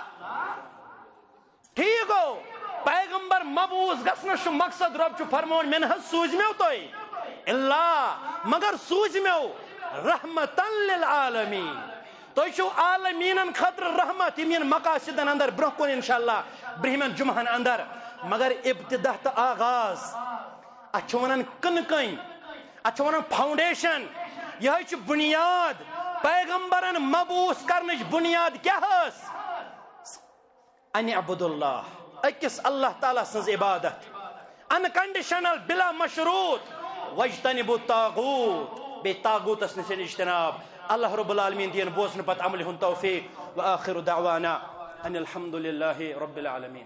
ٹھیک گوٚو، پیغمبر مبعوث گژھنس چھُ مقصد، رۄب چھُ فرماوان، مےٚ نہ حظ سوٗزمیو تۄہہِ الا، مگر سوٗزمیو رحمتاً للعالمین۔ تُہۍ چھِو عالمیٖنن خٲطرٕ رحمت، یِم یِن مقاصدن اندر برونٛہہ کُن انشاءاللہ برٛونٛہمٮ۪ن جمعہن اندر۔ مگر ابتدا تہٕ آغاز، اتھ چھِ ونان کٕنہٕ کٔنۍ، اتھ چھِ ونان فاؤنڈیشن۔ یِہوٚے چھُ بنیاد۔ پیغمبرن مبعوث کرنٕچ بنیاد کیٛاہ ٲس؟ ان اعبدوا اللہ، أکِس اللہ تعالیٰ سٕنٛز عبادت، انکنڈیشنل، بلا مشروط۔ واجتنبوا الطاغوت، بیٚیہِ طاغوتس نِش اجتناب۔ اللہ رب العالمین دِیِن بوزنہٕ پتہٕ عملہِ ہُنٛد توفیق۔ وآخر دعوانا ان الحمد للہ رب العالمین۔